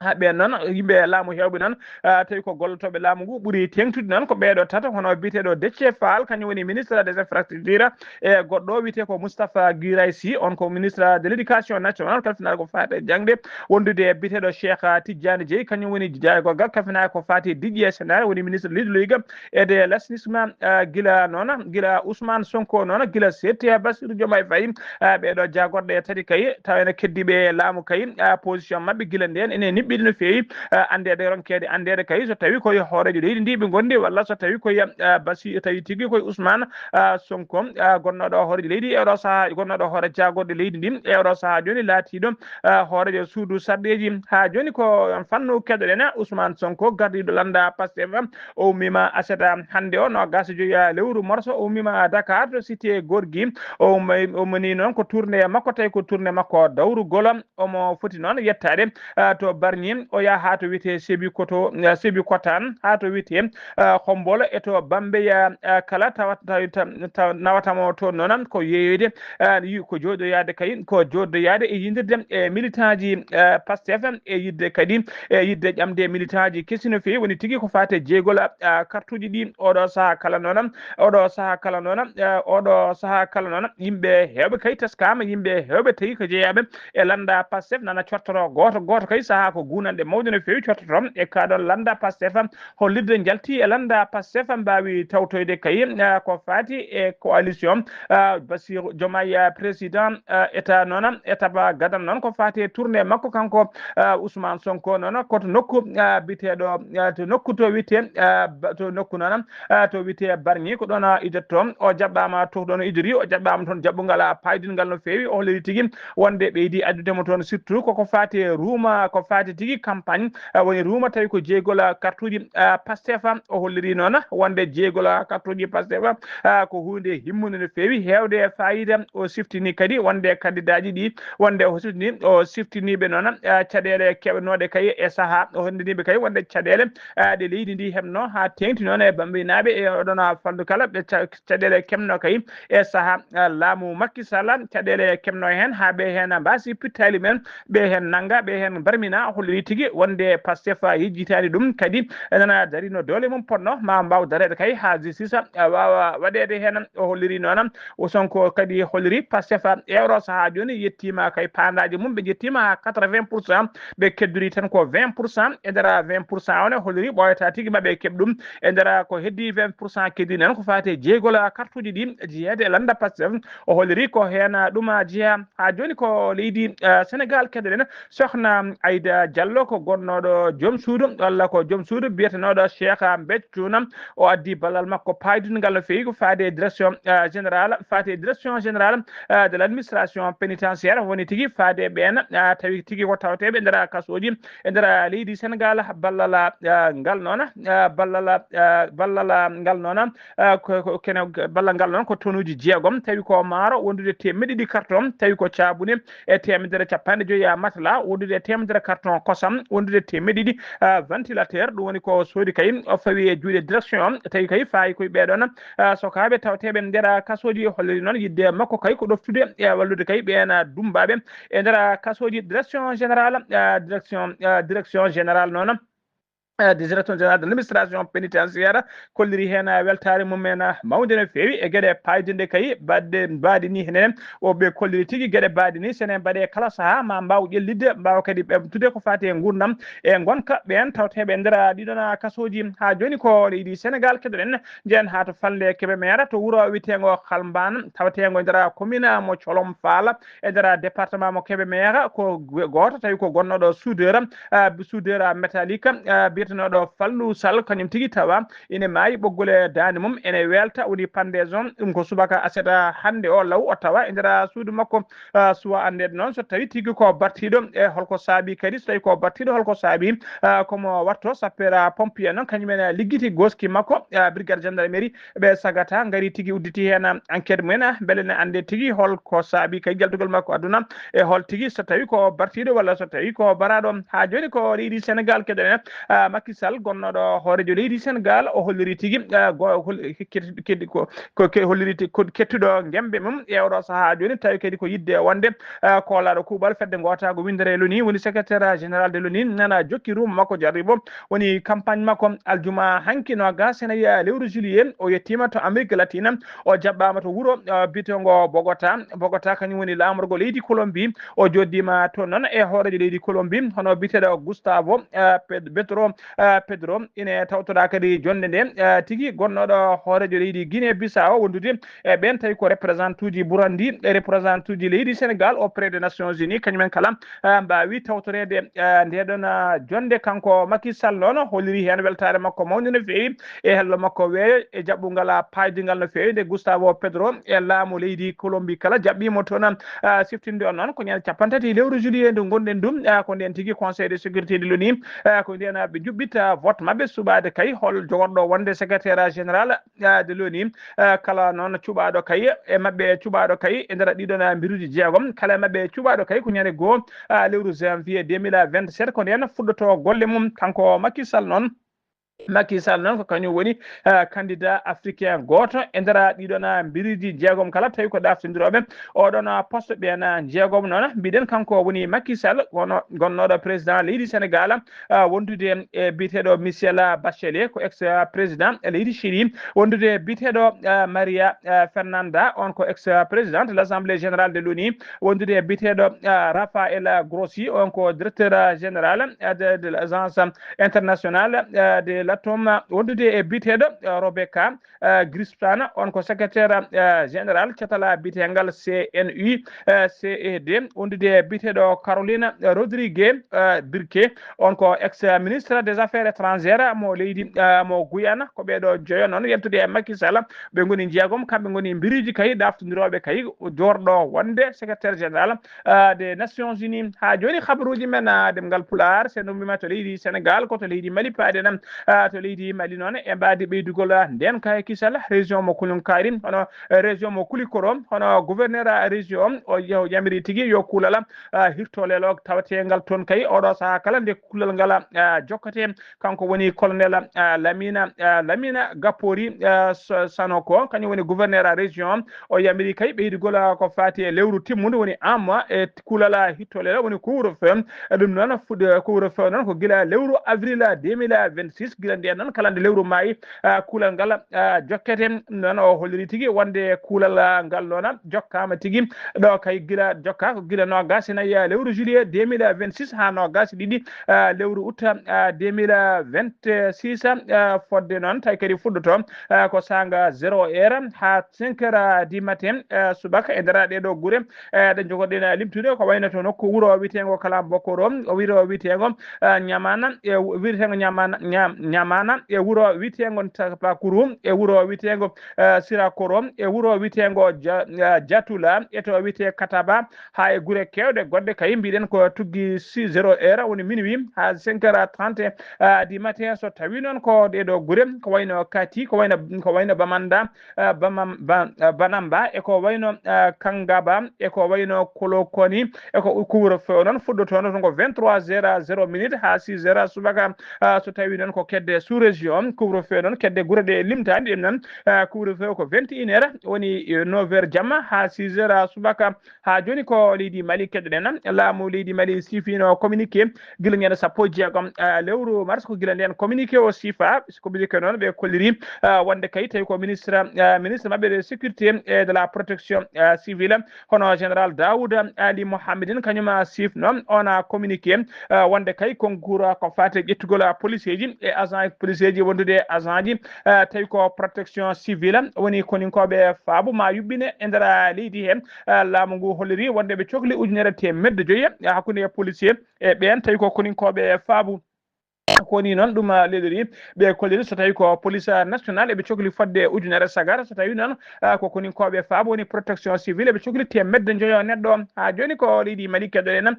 Ha ɓen noon, yimɓe laamu heewɓe noon, ah, tawi ko gollotooɓe laamu ngu ɓuri teeŋtude noon ko ɓeeɗo tato, hono biyeteeɗo Déthié Fall, kañum woni ministre des infrastructures, e goɗɗo o wiyetee ko Moustapha Guirassy, on ko ministre de l'éducation nationale, kalfinaɗo ko faati e jaŋde, wondude e biyeteeɗo Cheikh, ah, Tidiane Dièye, kañum woni jaagorgal kalfinaɗo ko faati e diƴƴe e sendaare, woni ministre de l'hydraulique et de l'assainissement, ah, gila noon, gila Ousmane Sonko noon, gila seetti ha Bassirou Diomaye Faye, ah, ɓeeɗo jaagorɗe tati kay, tawa ene keddiiɓe e laamu kay, ah, position maɓɓe gila ndeen ene niɓɓiɗi no feewi, ah, anndeede, ronkeede anndeede kay, so tawi koye hooreejo leydi ndi ɓe ngondi, walla so tawi koye, ah, Basi, tawi tigi koye Ousmane, ah, Sonko, ah, gonnooɗo hooreejo leydi e oɗo sahaa, gonnooɗo hoore jaagorɗe leydi ndi e oɗo sahaa jooni laatiiɗo, ah, hooreejo suudu sarɗeeji. Ha jooni ko fannu keɗoɗen, Ousmane Sonko, gardiiɗo lannda Pastef, o ummiima aset hannde o, nogas e joyi lewru morso, o ummiima Dakar to cité Gorgui. O ummi-, o ummini noon ko tournée makko, tawi ko tournée makko dawrugol. Omo foti noon yettaade, ah, to Bargny, o yaha haa to wiyetee Sébikoto-, ah, Sébikotane, haa to wiyetee, ah, Khombole e to Bambey, ah, kala tawa, tawa, tawa, tawa nawata mo toon noon ko yeeyoyde, ah, yi-, ko jooɗoyaade kay, ko jooɗoyaade e yindirde e militanji, ah, Pastef, e yidde kadi, e yidde ƴamde militanji kesi no feewi, woni tigi ko faati e jeygol, ah, kartuuji ɗi. Oɗo sahaa kala noon, oɗo sahaa kala noon, ah, oɗo sahaa kala noon, yimɓe heewɓe kay teskaama, yimɓe heewɓe tawi ko jeyaaɓe e lannda Pastef nana cottoro gooto gooto kay sahaa ko guunanɗe mawɗe no feewi cottoto e kaɗon lannda Pastef. Hollirde njalti e lannda Pastef mbaawi tawtoyde kay, ah, ko faati e coalition, ah, Bassirou Diomaye, ah, président, ah, état noon, étape gadano noon ko faati e tournée makko kanko, ah, Ousmane Sonko noon ko to nokku, ah, biteeɗo, ah, to nokku to wiyetee, ah, ba-, to nokku noon, ah, to wiyetee Bargny, ko ɗoon, ah, idotto. O jaɓɓaama to ɗoon o idori, o jaɓɓaama toon jaɓɓungal, ah, paydingal no feewi. O holliri tigi wonde ɓeydi addude mo toon, surtout koko faati e ruuma, ko faati tigi campagne, ah, woni ruuma tawi ko jeygol, ah, kartuuji, ah, Pastef. O holliri noon wonde jeygol, ah, kartuuji Pastef, ah, ko huunde himmunde no feewi, heewde e faayiida. O siftini kadi wonde kandidaaji ɗi, wonde o siftini, o siftiniiɓe noon, ah, caɗeele keɓnooɗe kay e sahaa, o henndiniiɓe kay wonde caɗeele, ah, ɗe leydi ndi heɓno haa teeŋti noon e Bambeynaaɓe e oɗon, ah, falndu kala, ɓe ca-, caɗeele keɓno kay e sahaa, ah, laamu Macky Sall, caɗeele keɓno heen haa ɓe heen mbaasi pittaali men, ɓe heen nannga, ɓe heen mbarmina. O holliri tigi wonde Pastef yejjitaani ɗum, kadi nana darino doole mum potno ma mbaaw dareede kay haa justice, ah, waawa waɗeede heen. O holliri noon, o Sonko kadi holliri Pastef e oɗo sahaa jooni yettiima kay paandaaji mum, ɓe njettiima haa quatre-vingts pour cent, ɓe keddori tan ko vingt pour cent. E nder vingt pour cent on, o holliri ɓooyata tigi ma ɓe keɓ ɗum. E nder ko heddi vingt pour cent keddi noon ko faati e jeygol kartuuji ɗi jeyeede e lannda Pastef. O holliri ko heen ɗum jeyaa. Haa jooni ko leydi, eh, Sénégal keɗoɗen. Sokhna Aida Diallo ko gonnooɗo joom suudu, walla ko joom suudu biyetenooɗo Cheikh Béthio Thioune. O addi ballal makko paydungal no feewi ko faade e direction, eh, générale, faade e direction générale, eh, de l'administration pénitentiaire, woni tigi faade e ɓeen, eh, tawi tigi ko tawteeɓe e nder kasooji e nder leydi Sénégal. Ballal, eh, ngal noon, eh, ballal, eh, ballal ngal noon, eh, ko, ko kene, ballal ngal noon ko tonuuji jeegom, tawi ko maaro wondude teemeɗɗe ɗiɗi carton, tawi ko caabune e teemedere capanɗe joyi, a, matelas, wondude e teemedere carton kosam, wondude e teemeɗɗe ɗiɗi, a, ventilateur. Ɗum woni ko soodi kay, o fawi e juuɗe direction, tawi kay faayi koye ɓee ɗoon, a, sokaaɓe tawteeɓe nder kasooji. Holliri noon yiɗde makko kay ko ɗoftude e wallude kay ɓeen, a, dummbaaɓe e nder kasooji. Direction générale, a, direction, a, direction générale noon eh, direction générale de l'administration pénitentiaire kolliri heen, eh, weltaare mum en, eh, mawnde no feewi e geɗe paydinɗe kay baɗɗe mbaadi ni henen. O ɓe kolliri tigi geɗe mbaadi ni, sene mbaɗe kala sahaa ma mbaaw ƴellitde, mbaawa kadi ɓamtude ko faati e nguurndam e ngonka ɓeen tawteeɓe e nder, ah, ɗiɗon, ah, kasooji. Haa jooni ko leydi Senegaal keɗoɗen, njehen haa to falnde Kébémer, to wuro wiyeteengo Xalmbaan, taweteengo e nder commune mo Colom Faala, e nder département mo Kébémer, ko gooto tawi ko gonnooɗo soudeur, ah, soudeur métallique, ah, biyetenooɗo Fallou Sall, kañum tigi tawa ine maayi, ɓoggol e daande mum ene weelta, woni pendaison. Ɗum ko subaka aset hannde o law o tawa e nder suudu makko, ah, suwa anndeede noon so tawi tigi ko battiiɗo e holko saabi kadi, so tawi ko battiiɗo holko saabi, ah, komo watto sapeur pompier noon, kañum en liggiti goski makko, ah, brigade gendarmerie, ɓe sagata ngari tigi udditi heen enquête mumen, ah, mbele ne annde tigi holko saabi kay jaltugol makko aduna e hol tigi so tawi ko bartiiɗo walla so tawi ko baraaɗo. Haa jooni ko leydi Senegaal keɗoɗen, ah, Macky Sall gonnooɗo hooreejo leydi Senegaal o holliri tigi, ah, go-, hol-, ke-, ke-, ko, ko ke-, holliri ti-, ko kettuɗo ngembe mum e oɗo sahaa jooni tawi kadi ko yidde wonde, ah, koolaaɗo kuuɓal fedde ngootaago winndere l'ONU woni secrétaire général de l'ONU nana jokki ruuma makko jarribo woni campagne makko aljuma hanki noogas e nayi lewru juillet. O yettiima to Amérique latine, o jaɓɓaama to wuro, eh, biyeteego Bogota. Bogota kañum woni laamorgo leydi Colombie. O jooɗdiima toon noon e hooreejo leydi Colombie, hono biyeteeɗo Gustavo, eh, Ped-, Petro, eh, Pedro. Ine tawtoraa kadi jonnde nde, eh, tigi gonnooɗo hooreejo leydi Guinée Bissau wondude e ɓeen tawi ko représentant uji Burundi e représentant uji leydi Sénégal auprès des Nations Unies, kañum en kala, ah, mbaawi tawtoreede, ah, ndeɗon, ah, jonnde. Kanko Macky Sall noon holliri heen weltaare makko mawnde no feewi e hello makko weeyo e jaɓɓungal, ah, paaydingal no feewi nde Gustavo Petro e laamu leydi Colombie kala jaɓɓiimo toon, ah, siftinde on noon ko ñande cappanɗe tati lewru juillet ndu ngonɗen ɗum, ah, ko ndeen tigi Conseil de sécurité de l'ONU, ah, ko ndeen, ah, ɓe njuɓɓitta vote maɓɓe suɓaade kay hol jogorɗo wonde secrétaire général, ah, de l'ONU, ah, kala noon cuɓaaɗo kay e maɓɓe, cuɓaaɗo kay e nder ɗiɗon, ah, mbiruuji jeegom, kala e maɓɓe cuɓaaɗo kay ko ñande goo, ah, lewru janvier deux mille vingt-sept, ko ndeen fuɗɗotoo golle mum. Kanko Macky Sall noon, Macky Sall noon ko kañum woni, ah, candidat africain gooto e nder ɗiɗon, ah, mbiruuji jeegom kala tawi ko ɗaaftindirooɓe oɗon, ah, poste ɓeen, ah, jeegom noon. Mbiɗen kanko woni Macky Sall, wono gonnooɗo président leydi Sénégal, ah, wondude e biyeteeɗo Michel Bachelet, ko ex, ah, président leydi Chili, wondude e biyeteeɗo, ah, Maria, ah, Fernanda, on ko ex, ah, président de l'Assemblée générale de l'ONU, wondude e biyeteeɗo, ah, Rafael Grossi, on ko directeur, ah, général, ah, de, de l'Agence internationale, ah, de l'atome, wondude e biyeteeɗo, ah, Rebecca, ah, Grispana, on ko secrétaire, ah, général catal biyeteengal C N U, ah, C E D, wondude e biyeteeɗo Carolina Rodriguez, ah, Birke, on ko ex ministre des affaires étrangères mo leydi, ah, mo Guyana. Ko ɓeeɗo joyo noon yentude e Macky Sall, ɓe ngoni jeegom, kamɓe ngoni mbiruuji kay ɗaaftondirooɓe kay joorɗo wonde secrétaire général, ah, des Nations Unies. Haa jooni habaruuji men, ah, ɗemngal Pulaar, so en ummima to leydi Sénégal, ko to leydi Mali paaɗen, ah, to leydi Mali noon e mbaadi ɓeydugol, ah, ndeen kay kisal région mo Koulinkari, hono, eh, région mo Koulikoro, hono gouverneur, ah, région o, o yamiri tigi yo kuulal, ah, hirto lelo taweteengal toon kay oɗo sahaa kala nde kuulal ngal, ah, jokkate. Kanko woni colonel, ah, Lamina, ah, Lamina Gappori, ah, Sa-, Sanoko, kañum woni gouverneur, ah, région. O yamiri kay ɓeydugol, ah, ko faati e lewru timmundu woni un mois e kuulal, ah, hitto lelo woni couvre-feu. Ɗum noon fuɗɗo couvre-feu noon ko gila lewru avril, ah, deux mille vingt-six, gila ndeen noon kala nde lewru maayi, ah, kuulal ngal, ah, jokkete. Ɗum noon o holliri tigi wonde kuulal, ah, ngal noon jokkaama tigi ɗo kay gila jokka ko gila noogas e nayi, ah, lewru juillet deux mille vingt-six haa noogas e ɗiɗi, ah, lewru août, ah, deux mille vingt-six, ah, fodde noon tawi kadi fuɗɗoto, ah, ko saanga zéro heure haa cinq heures, ah, du matin, ah, subaka e nder ɗeeɗo gure, ah, ɗe njogoɗen, ah, limtude ko wayno to nokku wuro wiyeteengo Kalambokoro, o wuro wiyeteengo, ah, Ñamana, e wu-, wiyeteengo Ñamana, Ña-, Ñamana, e wuro wiyeteengo Tapakuru, e wuro wiyeteengo, ah, Sirakoro, e wuro wiyeteengo Ja-, ah, Jatula, e to wiyetee Kataba, haa e gure keewɗe goɗɗe kay mbiɗen ko tuggi si zéro heure woni minuit haa cinq heures trente, ah, du matin. So tawi noon ko ɗeeɗo gure ko wayno Kati, ko wayno, ko wayno Bamanda, ah, Bamam-, Ba-, ah, Banamba, e ko wayno, ah, Kangaba, e ko wayno Kolokoni, e ko couvre-feu noon fuɗɗotoo noon ko vingt-trois heures zéro minute haa six heures subaka, ah, so tawi noon ko kedde sous région, couvre feu noon kedde gure ɗe limtaani ɗen noon. Couvre feu ko vingt et une heures, woni neuf heures jamma haa six heures subaka. Haa jooni ko leydi Mali keɗoɗen. Laamu leydi Mali siifino communiqué gila ñande sappo e jeegom lewru mars, ko gila nden communiqué o siifa. Communiqué noon ɓe kolliri wonde kay tawi ko ministre ministre maɓɓe de sécurité et de la protection civile, hono général Daouda Ali Mohamedin, kañum siifno on communiqué wonde kay concours ko fate ƴettugol police ji e agent police ji wondude e agent ji tawi ko protection civile, woni koninkoɓe faabu ma yuɓɓine e nder leydi he. Laamu ngu holliri wonde ɓe cokli ujunere teemedde joyi hakkunde e policier e ɓeen tawi ko koninkoɓe faabu. Ko ni noon ɗum lelori ɓe kolliri so tawi ko police national eɓe cokli fodde ujunere sagar, so tawi noon ko koninkoɓe faabu woni protection civile eɓe cokli teemedde joyo neɗɗo. Ha jooni ko leydi Mali keɗoɗen.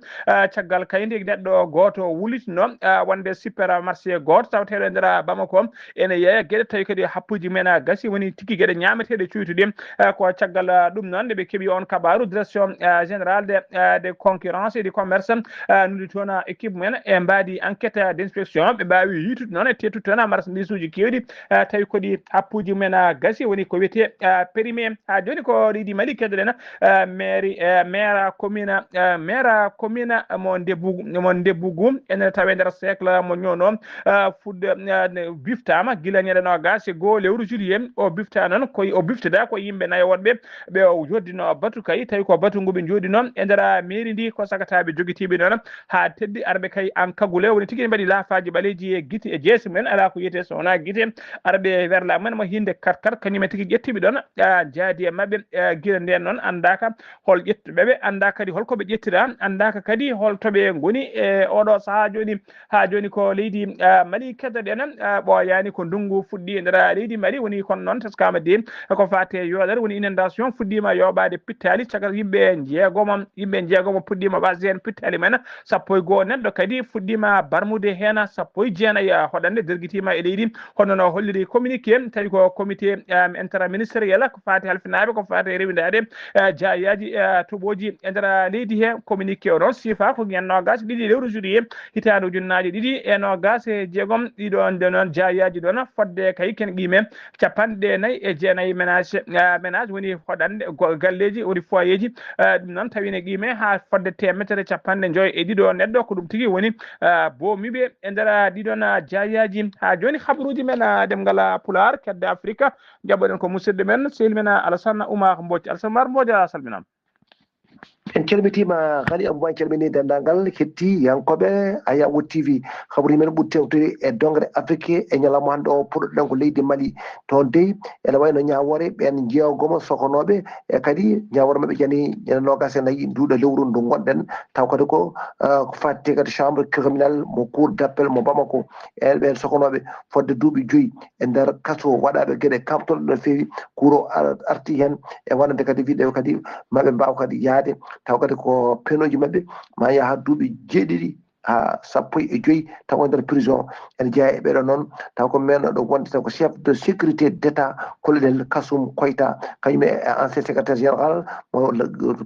Caggal kaydi neɗɗo gooto wulitno wonde supermarché gooto tawateeɗo e nder Bamako ene yeeya geɗe tawi kadi happuji men gasi, woni tigi geɗe ñaameteeɗe cuytuɗi. Ko caggal ɗum noon nde ɓe keɓi on kabaru, direction générale de de concurrence et du commerce noddi toon équipe mumen e mbaadi enquête d'inspection. Ɓe mbaawi yiitude noon e teettude toon marchandise uji keewɗi tawi koɗi happuji mumen gasi, woni ko wiyetee périmé. Ha jooni ko leydi Mali keɗoɗen. Maire maire commune maire commune mo Ndebbugu mo Ndebbugu ene tawe nder cercle mo Ñoono. Fudde biftaama gila ñande noogaas e goo lewru juillet. O bifta noon koye o biftida ko yimɓe nayo wonɓe ɓe o joddino batu kay tawi ko batu ngu ɓe jooɗino e nder mairie ndi ko sagataɓe jogitiiɓe noon ha teddi arɓe kay an kagule woni tigi ne mbaɗi laafaaji ɓaleeji e gite e jeese mumen, ala ko yiyetee so wonaa gite. Arɓe werla mumen mo hinde kat kat kañum e tigi ƴettiɓe ɗon jaadi e maɓɓe. Gila nden noon anndaka hol ƴettuɓe ɓe, annda kadi holko ɓe ƴettira, anndaka kadi hol to ɓe ngoni e oɗo sahaa jooni. Ha jooni ko leydi Mali keddoɗen. Ɓooyaani ko ndunngu fuɗɗi e nder leydi Mali, woni kono noon teskama de ko fate yooɗere, woni inondation fuɗɗima yooɓade pittali caggal yimɓe jeegomo yimɓe jeegomo puɗɗima wasde heen pittali men. Sappo e goo neɗɗo kadi fuɗɗima barmude heen, sappo e jeenayi hoɗande dergitima e leydi. Hono no holliri communiqué tawi ko comité interministériel ko fate halfinaɓe ko fate rewindade jaayaji toɓoji e nder leydi he. Communiqué o noon siifa ko ñande noogaas e ɗiɗi lewru juillet hitaande ujunnaaje ɗiɗi e noogaas e jeegom. Ɗiɗo nde noon jaayaaji ɗoon fodde kay ken qiime capanɗe nayi e jeenayi ménage ménage woni hoɗande galleeji woni foyeeji. Ɗum noon tawi ne qiime haa fodde teemetere capanɗe njoyo e ɗiɗo neɗɗo ko ɗum tigi woni boomiɓe e nder ɗiɗon jaayaaji. Haa jooni habaruuji men ɗemngal pulaar kedde Afrika. Jaɓɓoɗen ko musidɗo men sehil men Alassane Oumar Mbodj. Alassane Oumar Mbodj, a salminama. En calmitiima Ghali Abou, en calminii denndaangal hettiyankooɓe Ayawo T V. Habaruuji men ɓuri tewtude e doŋre Afrik e ñalawma hannde o puɗɗoɗen ko leydi Mali. Toon dey ene wayi no ñaawoore ɓeen jeegomo sokonooɓe e kadi ñaawoore maɓɓe jani ñande noogaas e nayi nduuɗo lewru ndu ngonɗen. Taw kadi ko ko faatte kadi chambre criminal mo cour d'appel mo Bamako. E ɓeen sokonooɓe fodde duuɓi joyi e nder kaso waɗaaɓe geɗe kamtoɗe no feewi. Kuuro arti heen e wonande kadi wiɗeɓe kadi maɓe mbaawa kadi yahde taw kadi ko penooji maɓɓe ma yaha duuɓi jeeɗiɗi haa sappo e joyi taw e nder prison. Ene jeyaa e ɓeɗo noon taw ko mennoɗo wonde taw ko chef de sécurité d'état colonel Kassoum Koita, kañum e ancien secrétaire général mo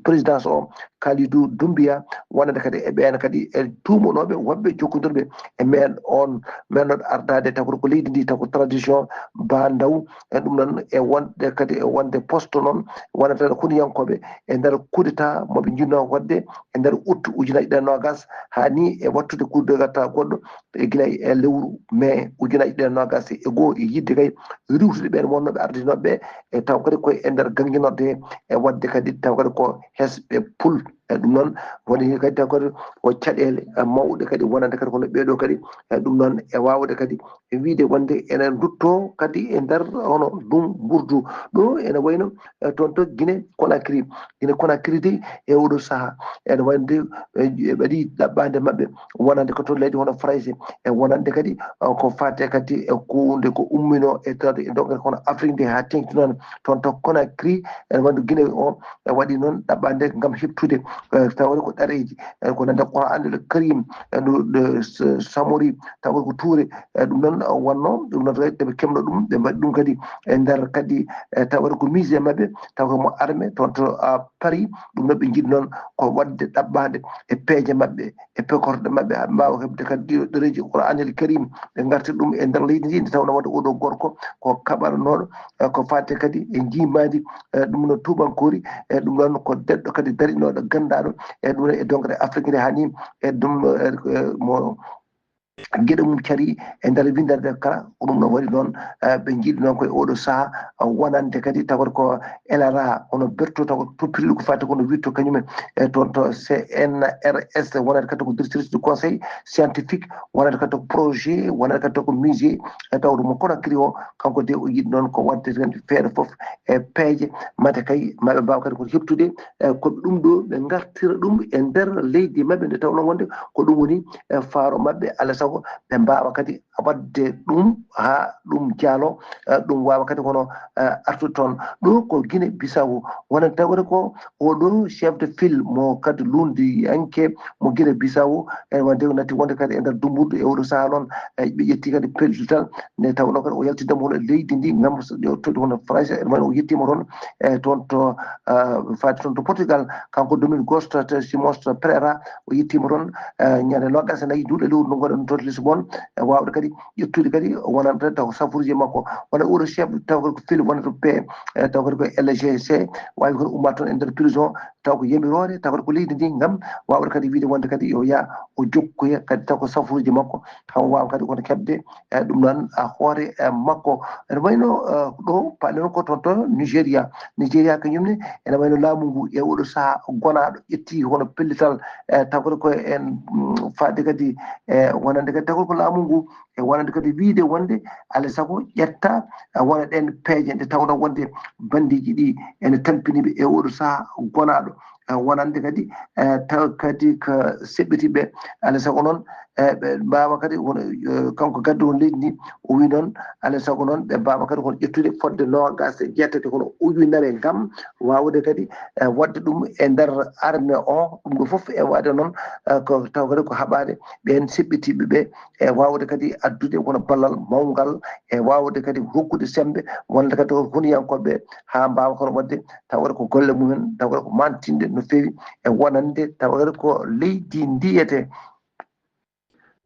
présidence o Kalidou Doumbia, wonande kadi e ɓeen kadi e tuumanooɓe woɓɓe jokkondirɓe e men on mennoɗo ardaade taw ko leydi ndi taw ko tradition ba ndaw. E ɗum noon e wonde kadi e wonde poste noon wonata kuniyankooɓe e nder coup d'état moɓe njinnoo waɗde e nder août ujunaaji ɗiɗi e noogaas haa ni e wattude coup d'état goɗɗo e gila e lewru mai ujunaaji ɗiɗi e noogaas e goo e yidde kay riwtude ɓeen wonnooɓe ardinooɓe ɓe e taw kadi koye e nder ganginorde e waɗde kadi taw kadi ko hesɓe pul. E ɗum noon woni kadi taw kadi ko caɗeele mawɗe kadi wonande kadi kono ɓeeɗo kadi e ɗum noon e waawde kadi e wiide wonde ene ndutto kadi e nder hono ɗum mburdu ɗo ene wayno toon to Guinée Conakry. Guinée Conakry de e oɗo saha ene wayno de ɓe waɗi ɗaɓɓande maɓɓe wonande ko toon leydi hono Farayse e wonande kadi ko fate kadi e hunde ko ummino e tawde e dogal kono Afrique nde ha teŋti noon toon to Conakry ene wayno Guinée o e waɗi noon ɗaɓɓande ngam heɓtude tawde ko ɗareeji, ko nande Qur'anul Karim, ɗo samori, tawde ko tuure. Ɗum noon wonno ɗum noon, ɓe kemno ɗum, ɓe mbaɗi ɗum kadi e nder kadi, tawde ko musée maɓɓe, taw ko mo armée toon to Paris. Ɗum noon ɓe njiɗi noon ko waɗde ɗaɓɓaande e peeje maɓɓe, e pekorɗe maɓɓe, haa mbaawa heɓde kadi ɗiɗo ɗereeji Qur'anil Karim, ɓe ngarti ɗum e nder leydi ndi. Nde tawnoo wonde oɗo gorko ko kaɓaranooɗo, ko faati kadi e njiimaandi, ɗum no tuubankoori, e ɗum noon ko deɗɗo kadi darinooɗo ganndaaɗo, e ɗum e dongre Afrique nde hani, e ɗum mo geɗe mum cari e nder winndere nde kala. Ko ɗum noon waɗi noon, ɓe njiɗi noon koye oɗo saha wonande kadi tawata ko L R A, kono berto taw ko toppitiiɗo ko faati kono witto kañum e toon to C N R S, wonande kadi ko directrice du conseil scientifique, wonande kadi ko projet, wonande kadi ko musée, e tawde mo Conakry o, kanko de o yiɗi noon ko waɗde tan feere fof e peeje, mate kay maɓe mbaaw kadi ko heɓtude, e ko ɗum ɗo ɓe ngartira ɗum e nder leydi maɓɓe, nde tawnoo wonde ko ɗum woni e faaro maɓɓe, alaa sago ɓe mbaawa kadi waɗde ɗum haa ɗum jaalo, eh, ɗum waawa kadi kono, eh, artude toon. Ɗo ko Guinée Bissau, wonande tawde ko oɗo chef de file mo kadi lunndiyanke mo Guinée Bissau, e wonde natti wonde kadi e nder dumbuɗo e oɗo saha noon, eh, ɓe ƴetti kadi pellital nde tawnoo kadi o yaltidde mo hono leydi ndi ngam so ƴeewtode hono Farayse, ene wayno o yettiima toon, eh, toon to, eh, faade toon to Portugal. Kanko Domingos Tata Simões Pereira, o yettiima toon, eh, ñande noogaas e nayi nduɗo lewru ndu ngoɗen toon to Lisbon, e waawde kadi ƴettude kadi wonande taw ko safuuji makko. Wona oɗo chef taw ko fil wona to P, eh, taw kadi ko L G C, waawi kono ummaade toon e nder prison, taw ko yamiroore, taw kadi ko leydi ndi ngam waawde kadi wiide wonde kadi yo yaa o jokkoya kadi taw ko safuuji makko, haw waawa kadi kono keɓde, eh, ɗum noon, ah, hoore, eh, makko. Ene wayno, eh, ɗo paaɗen ko toon to Nigeria. Nigeria kañum ne ene wayno laamu ngu e oɗo saha gonaaɗo ƴetti hono pellital, eh, taw kadi ko en, mm, faade kadi, eh, wonande kadi taw kadi ko laamu ngu e wonande kadi wiide wonde alaa sago ƴetta, eh, wona ɗeen peeje nde tawnoo wonde banndiiji ɗi ene tampini ɓe e oɗo saha gonaaɗo, eh, wonande kadi, eh, taw kadi ko seɓɓitiiɓe alaa sago noon, eh, ɓe mbaawa kadi hono, eh, kanko gadduɗo leydi ndi o wi noon alaa sago noon ɓe mbaawa kadi hono ƴettude fodde noogaas e jeetati hono ujunere ngam waawde kadi, eh, waɗde ɗum e nder armée o. Ɗum ɗo fof e waɗde noon, eh, ko taw kadi ko haɓaade ɓeen seɓɓitiiɓe ɓe e waawde kadi addude wona ballal mawngal e waawde kadi rokkude semmbe wonde kadi ko huniyankooɓe haa mbaawa kono waɗde tawata ko golle mumen tawata ko mantinde no feewi e wonande tawata ko leydi ndiyete.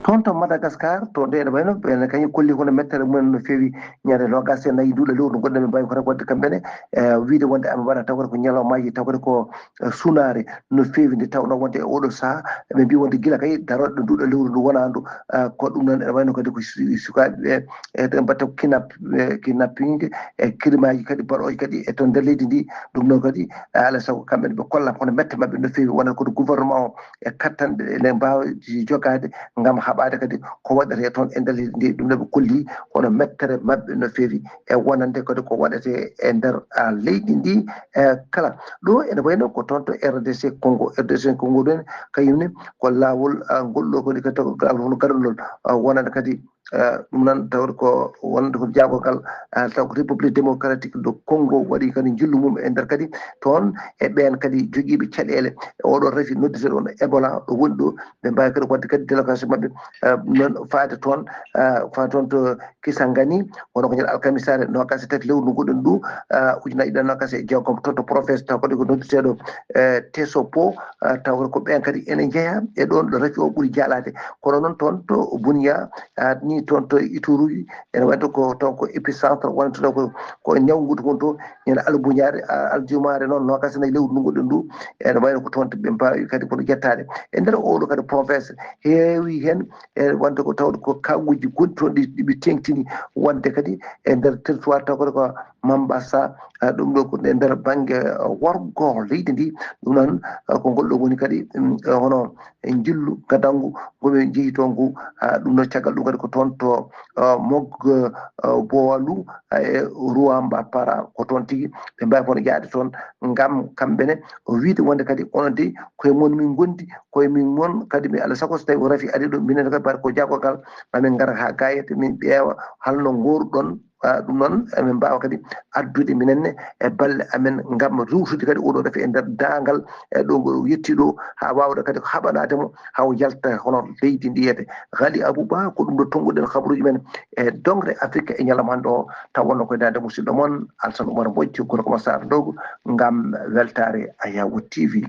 Toon to Madagascar, to nde ene wayno ɓe ene kañum kolli kono mettere mumen no feewi ñande noogaas e nayi nduɗo lewru ndu ngonɗen ɓe mbawi ko tan waɗde kamɓe ne, e wiide wonde aɓe mbaɗa tawata ko ñalawmaaji tawata ko, e sunaare no feewi nde tawnoo wonde e oɗo saha ɓe mbi wonde gila kay darooɗo nduɗo lewru ndu wonaa ndu, e ko ɗum noon ene wayno kadi ko su-, sukaaɓe ɓe e ɓe mbatta ko kinap-, e kidnapping e kirimaaji kadi baɗooji kadi e toon nder leydi ndi. Ɗum noon kadi, e alaa sago kamɓe ne ɓe kolla kono mette maɓɓe no feewi wonata kono gouvernement o e kattanɗe ɗe mbaawi jogaade ngam haɓaade kadi ko waɗetee toon e nder leydi ndi. Ɗum ne ɓe kolli kono mettere maɓɓe no feewi e wonande kadi ko waɗetee e nder, a, leydi ndi, e kala. Ɗo ene wayno ko toon to R D C Congo. R D C Congo ɗon kañum ne ko laawol, a, ngol ɗo kadi ko taw ko laawol hono garol, a, wonande kadi, a, ɗum noon tawde ko wonande ko jaagogal, a, taw ko République Démocratique de Congo waɗi kadi njillu mum e nder kadi toon e ɓeen kadi jogiiɓe caɗeele e oɗo rafi nodduteɗo on Ebola ɗo woni ɗo, ɓe mbaawi kadi waɗde kadi délégation maɓɓe, a, ɗum noon faade toon, a, faade toon to Kisangani, wona ko ñande alkamisaare noogaas e tati lewru ndu ngonɗen ndu, a, ujunaaji ɗiɗi e noogaas e jeegom, to, to professeur taw kadi ko nodduteeɗo, e, Tesopo, a, taw ko ɓeen kadi ene njeya e ɗoon ɗo rafi o ɓuri jaalaade. Kono noon toon to Bunia, a, ni toon to Ituruji, ene waɗde ko toon ko épicentre, wonata ko, ko ñawngude kon to, ñande albuñaare, a, aljumaare noon noogaas e nayi lewru ndu ngonɗen ndu, ene wayno ko toon to ɓe mbaawi kadi kono ƴettaade. E nder oɗo kadi province heewi heen, e wonde ko tawde ko kawguuji gonɗi toon ɗi, ɗi ɓe teeŋtini wonde kadi e nder territoire taw kadi ko Mambasa, a, ɗum ɗo ko e nder bannge, a, worgo leydi ndi. Ɗum noon, a, ko ngol ɗo woni kadi, mm, a, hono e njillu gadanngu ngo ɓe njehi toon ngu, a, ɗum noon caggal ɗum kadi ko toon to, a, Mog, a, Bowalu, a, e Ruwamba Para ko toon tigi ɓe mbaawi kono yaade toon ngam kamɓe ne o wiide wonde kadi onon de koye mon min ngondi, koye min mon kadi mi alaa sago so tawi o rafi ari ɗo minen kadi mbaɗa ko jaagogal ma min ngara haa gayete min ƴeewa halno ngooruɗon Ah, ɗum noon, emin mbaawa kadi addude minen ne e balle amen ngam riiwtude kadi oɗo rafi e nder daangal e ɗo ngo yetti ɗo, haa waawde kadi haɓanaade mo, haa o yalta hono leydi ndi yeete. Ghali Abou Ba, ko ɗum ɗo tonnguɗen habruuji men e Dongre Afrique e ñalawma hannde o, taw wonno ko e daande musidɗo mon Alsan Oumar Mbodj, Gorko Massar Ndogo, ngam weltaare Ayawo T V.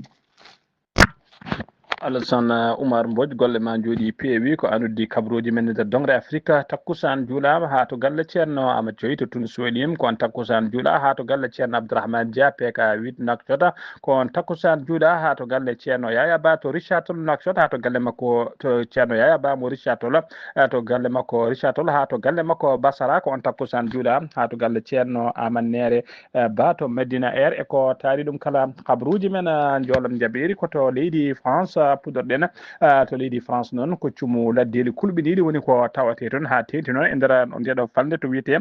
Alassane Oumar Mbodj, golle ma njooɗi peewi. Ko an uddi kabruuji men nder Dongre Afrique. Takkusaan juulaama haa to galle Ceerno Amadou Thioye to Tunis Solim. Ko on takkusaan juula haa to galle Ceerno Abdourahmane Dia, P K huit Nouakchott. Ko on takkusaan juula haa to galle Ceerno Yaya Ba to Richard Toll Nouakchott, haa to galle makko to Ceerno Yaya Ba mo Richard Toll, eh, to galle makko Richard Toll, haa to galle makko Basara. Ko on takkusaan juula haa to galle Ceerno Aman Neere, eh, Ba to Medina Air. E ko taari ɗum kala, kabruuji men, eh, njoolam jaɓeeri ko to leydi France, eh, puɗɗorɗen, eh, to leydi France noon ko cumu laddeeli kulɓiniiɗi woni ko tawetee toon haa teeŋti noon e nder on ndeeɗo falnde to wiyetee,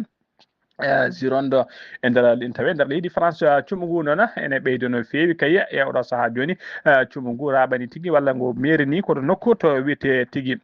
eh, Gironde e nder, ina tawee nder leydi France. Eh, cumu ngu noon ene ɓeydo no feewi kay e oɗo sahaa jooni. Eh, cumu ngu raaɓani tigi walla ngu meeri ni ko to nokku to wiyetee tigi,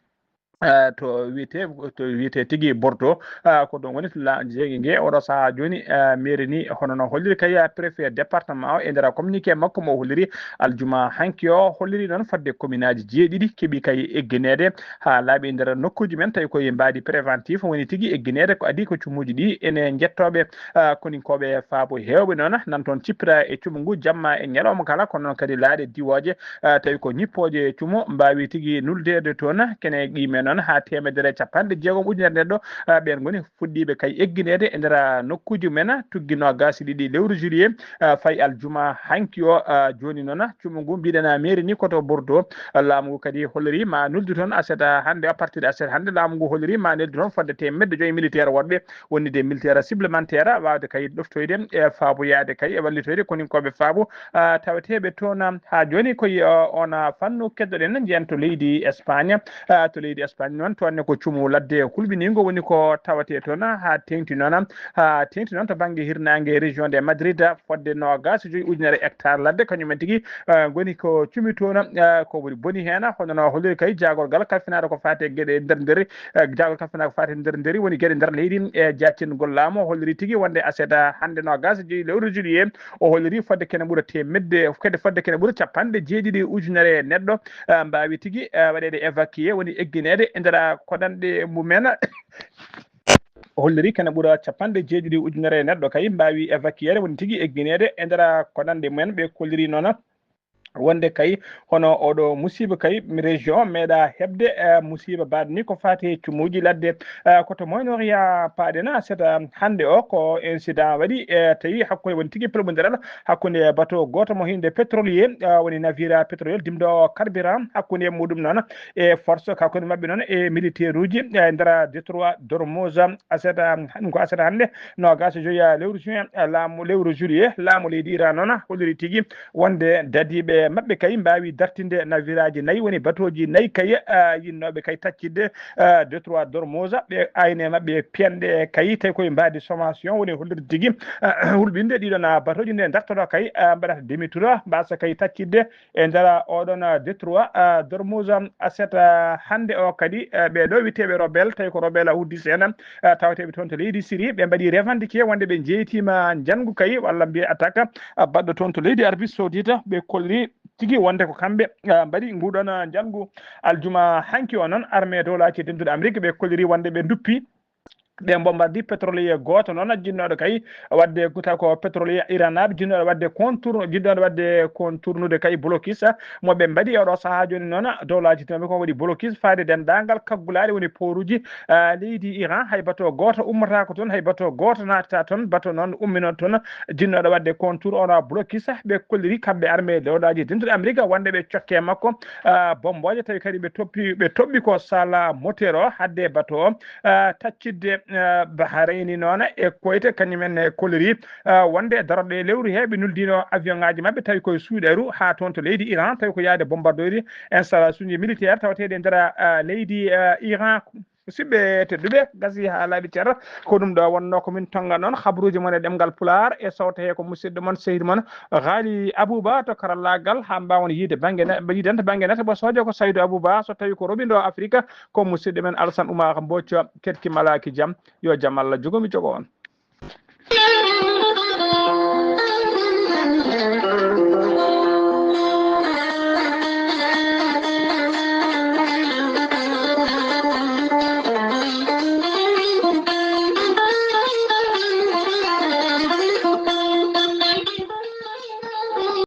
eh, to wiyetee, to wiyetee tigi Bordeaux. Eh, ko ɗum woni la-, jeege nge oɗo sahaa jooni, eh, meeri ni hono no holliri kay préfet département o e nder communiqué makko mo holliri aljuma hanki o, holliri noon fodde commune aji jeeɗiɗi keɓi kay eggineede haa laaɓi e nder nokkuuji men, tawi koye mbaadi préventif woni tigi eggineede, ko adii ko cumuuji ɗi ene njettooɓe, ah, koninkooɓe faabo heewɓe noon nan toon cippira e cumu ngu jamma e ñalawma kala, kono noon kadi laaɗe diwooje, ah, tawi ko ñippooje cumu mbaawi tigi nuldeede toon kene qiime noon haa teemedere e capanɗe jeegom ujunere neɗɗo, ah, ɓeen ngoni fuɗɗiiɓe kay eggineede e nder nokkuuji men tuggi noogaas e ɗiɗi lewru juillet, ah, fayi aljuma hanki o. Ah, jooni noon, cumu ngu mbiɗen a meeri ni ko to Bordeaux. Ah, laamu ngu kadi holliri ma nuldu toon aset, ah, hannde, à partir de aset hannde, laamu ngu holliri ma neldu toon fodde teemedde joyi militaire woɗɓe, wonnde militaire supplémentaire, waawde kay ɗoftoyde e faaboyaade kay e wallitoyde koninkooɓe faabo, ah, taweteeɓe toon. Haa jooni ko, ah, on, ah, fannu keddoɗen njiyen to leydi Espagne. Ah, to leydi Espagne noon, toon ne ko cumu ladde kulɓiniingo woni ko tawetee toon, haa teeŋti noon, haa teeŋti noon to bannge hirnaange région de Madrid, fodde noogaas e joyi ujunere hectare ladde, kañum en tigi, ah, ngoni ko cumi toon, ah, ko woni boni heen, hono no holliri kay jaagorgal kalfinaare ko faati e geɗe nder nder, ah, jaagorgal kalfinaare ko faati e nder nder woni geɗe nder leydi e jaccingol laamu, holliri tigi wonde aset hannde noogaas e joyi lewru juillet, o holliri fodde kene ɓura teemedde, kadi fodde kene ɓura capanɗe jeeɗiɗi ujunere neɗɗo, ah, mbaawi tigi, ah, waɗeede évacué, woni eggineede e nder koɗanɗe mumen. O holliri kene ɓura capanɗe jeeɗiɗi ujunere neɗɗo kay mbaawi évacueede, woni tigi eggineede e nder koɗanɗe mumen. Ɓe kolliri noon wonde kay hono oɗo musiba kay région meeɗa heɓde, eh, musiba baɗni ko faati e cumuuji ladde. Eh, ko to Moyen-Orient paaɗen aset hannde o, ko incident waɗi, eh, tawi hakkunde woni tigi pelɓondiral hakkunde bateau gooto mo hinde pétrolier, eh, woni navire pétrolier dimɗo carburant, hakkunde muɗum noon e force, hakkunde maɓɓe noon e militaire uji, eh, nder détroit d'Ormuz. Aset, ɗum ko aset hannde, noogaas e joyi lewru juin, eh, laamu, lewru juillet, laamu leydi Iran noon holliri tigi wonde dadiiɓe maɓɓe kay mbaawi dartinde naviraaji nayi, woni batooji nayi kay, ah, yinnooɓe kay taccitde, ah, détroit d'Ormuz, ɓe ayne maɓɓe piyanɗe kay, tawi koye mbaadi sommation, woni hollirde tigi, ah, hulɓinde ɗiɗon, ah, batooji nde dartoto kay, ah, mbaɗata demi-tour, mbasa kay taccitde e nder oɗon, ah, détroit, ah, d'Ormuz. Aset, ah, hannde o kadi, ah, ɓe ɗo witeɓe rebelle, tawi ko rebelle Houthis en, ah, tawateɓe toon to leydi Syrie, ɓe mbaɗi revendiqué wonde ɓe jeytima njanngu kay, walla mbiye attaque, ah, baɗɗo toon to leydi Arabie Saoudite, ɓe kolli tigi wonde ko kamɓe, ah, mbaɗi nguɗon, ah, njanngu. Aljuma hanki o noon, armée dowlaaji dentuɗi Amérique ɓe kolliri wonde ɓe nduppi, ɓe bombardi pétrolier gooto noon, jinnooɗo kay waɗde, taw ko pétrolier iranaaɓe, jinnooɗo waɗde contour-, jinnooɗo waɗde contournude kay blocus mo ɓe mbaɗi e oɗo sahaa jooni noon, dowlaaji tinaɓe ko waɗi blocus faade denndaangal kaggulaaɗe woni pooruuji, ah, leydi Iran. Hay bato gooto ummataako toon, hay bato gooto naatata toon, bato noon ummino toon, jinnooɗo waɗde contour oɗo blocus. Ɓe kolliri kamɓe armée dowlaaji dentuɗi Amérique wonde ɓe cokke makko, ah, bommbooje, tawi kadi ɓe toppi, ɓe toɓɓi ko sala moteur o, hadde bato o, ah, taccitde, ah, Bahrayni noon e koyte, kañum en e kolliri, ah, wonde darorɗe e lewru he ɓe nuldino avion ŋaaji maɓɓe, tawi koye suuɗeru haa toon to leydi Iran, tawi ko yaade bombardoyde installation ji militaire tawateeɗe e nder, ah, leydi, ah, Iran. Musidɓe tedduɓe, gasi haa laaɓi cer. Ko ɗum ɗo wonno ko min tonga noon habruuji mon e ɗemngal Pulaar, e sowto he ko musidɗo mon, sehil mon, Ghali Abouba to karallaagal, haa mbaawon yiide bannge ne-, yiiden to bannge nete ɓosoojo ko Saydou Abouba, so tawi ko roɓindo Afrique, ko musidɗo men Alsan Oumar Mbocco, ketki malaaki jam, yo jam Allah jogomi jogo on.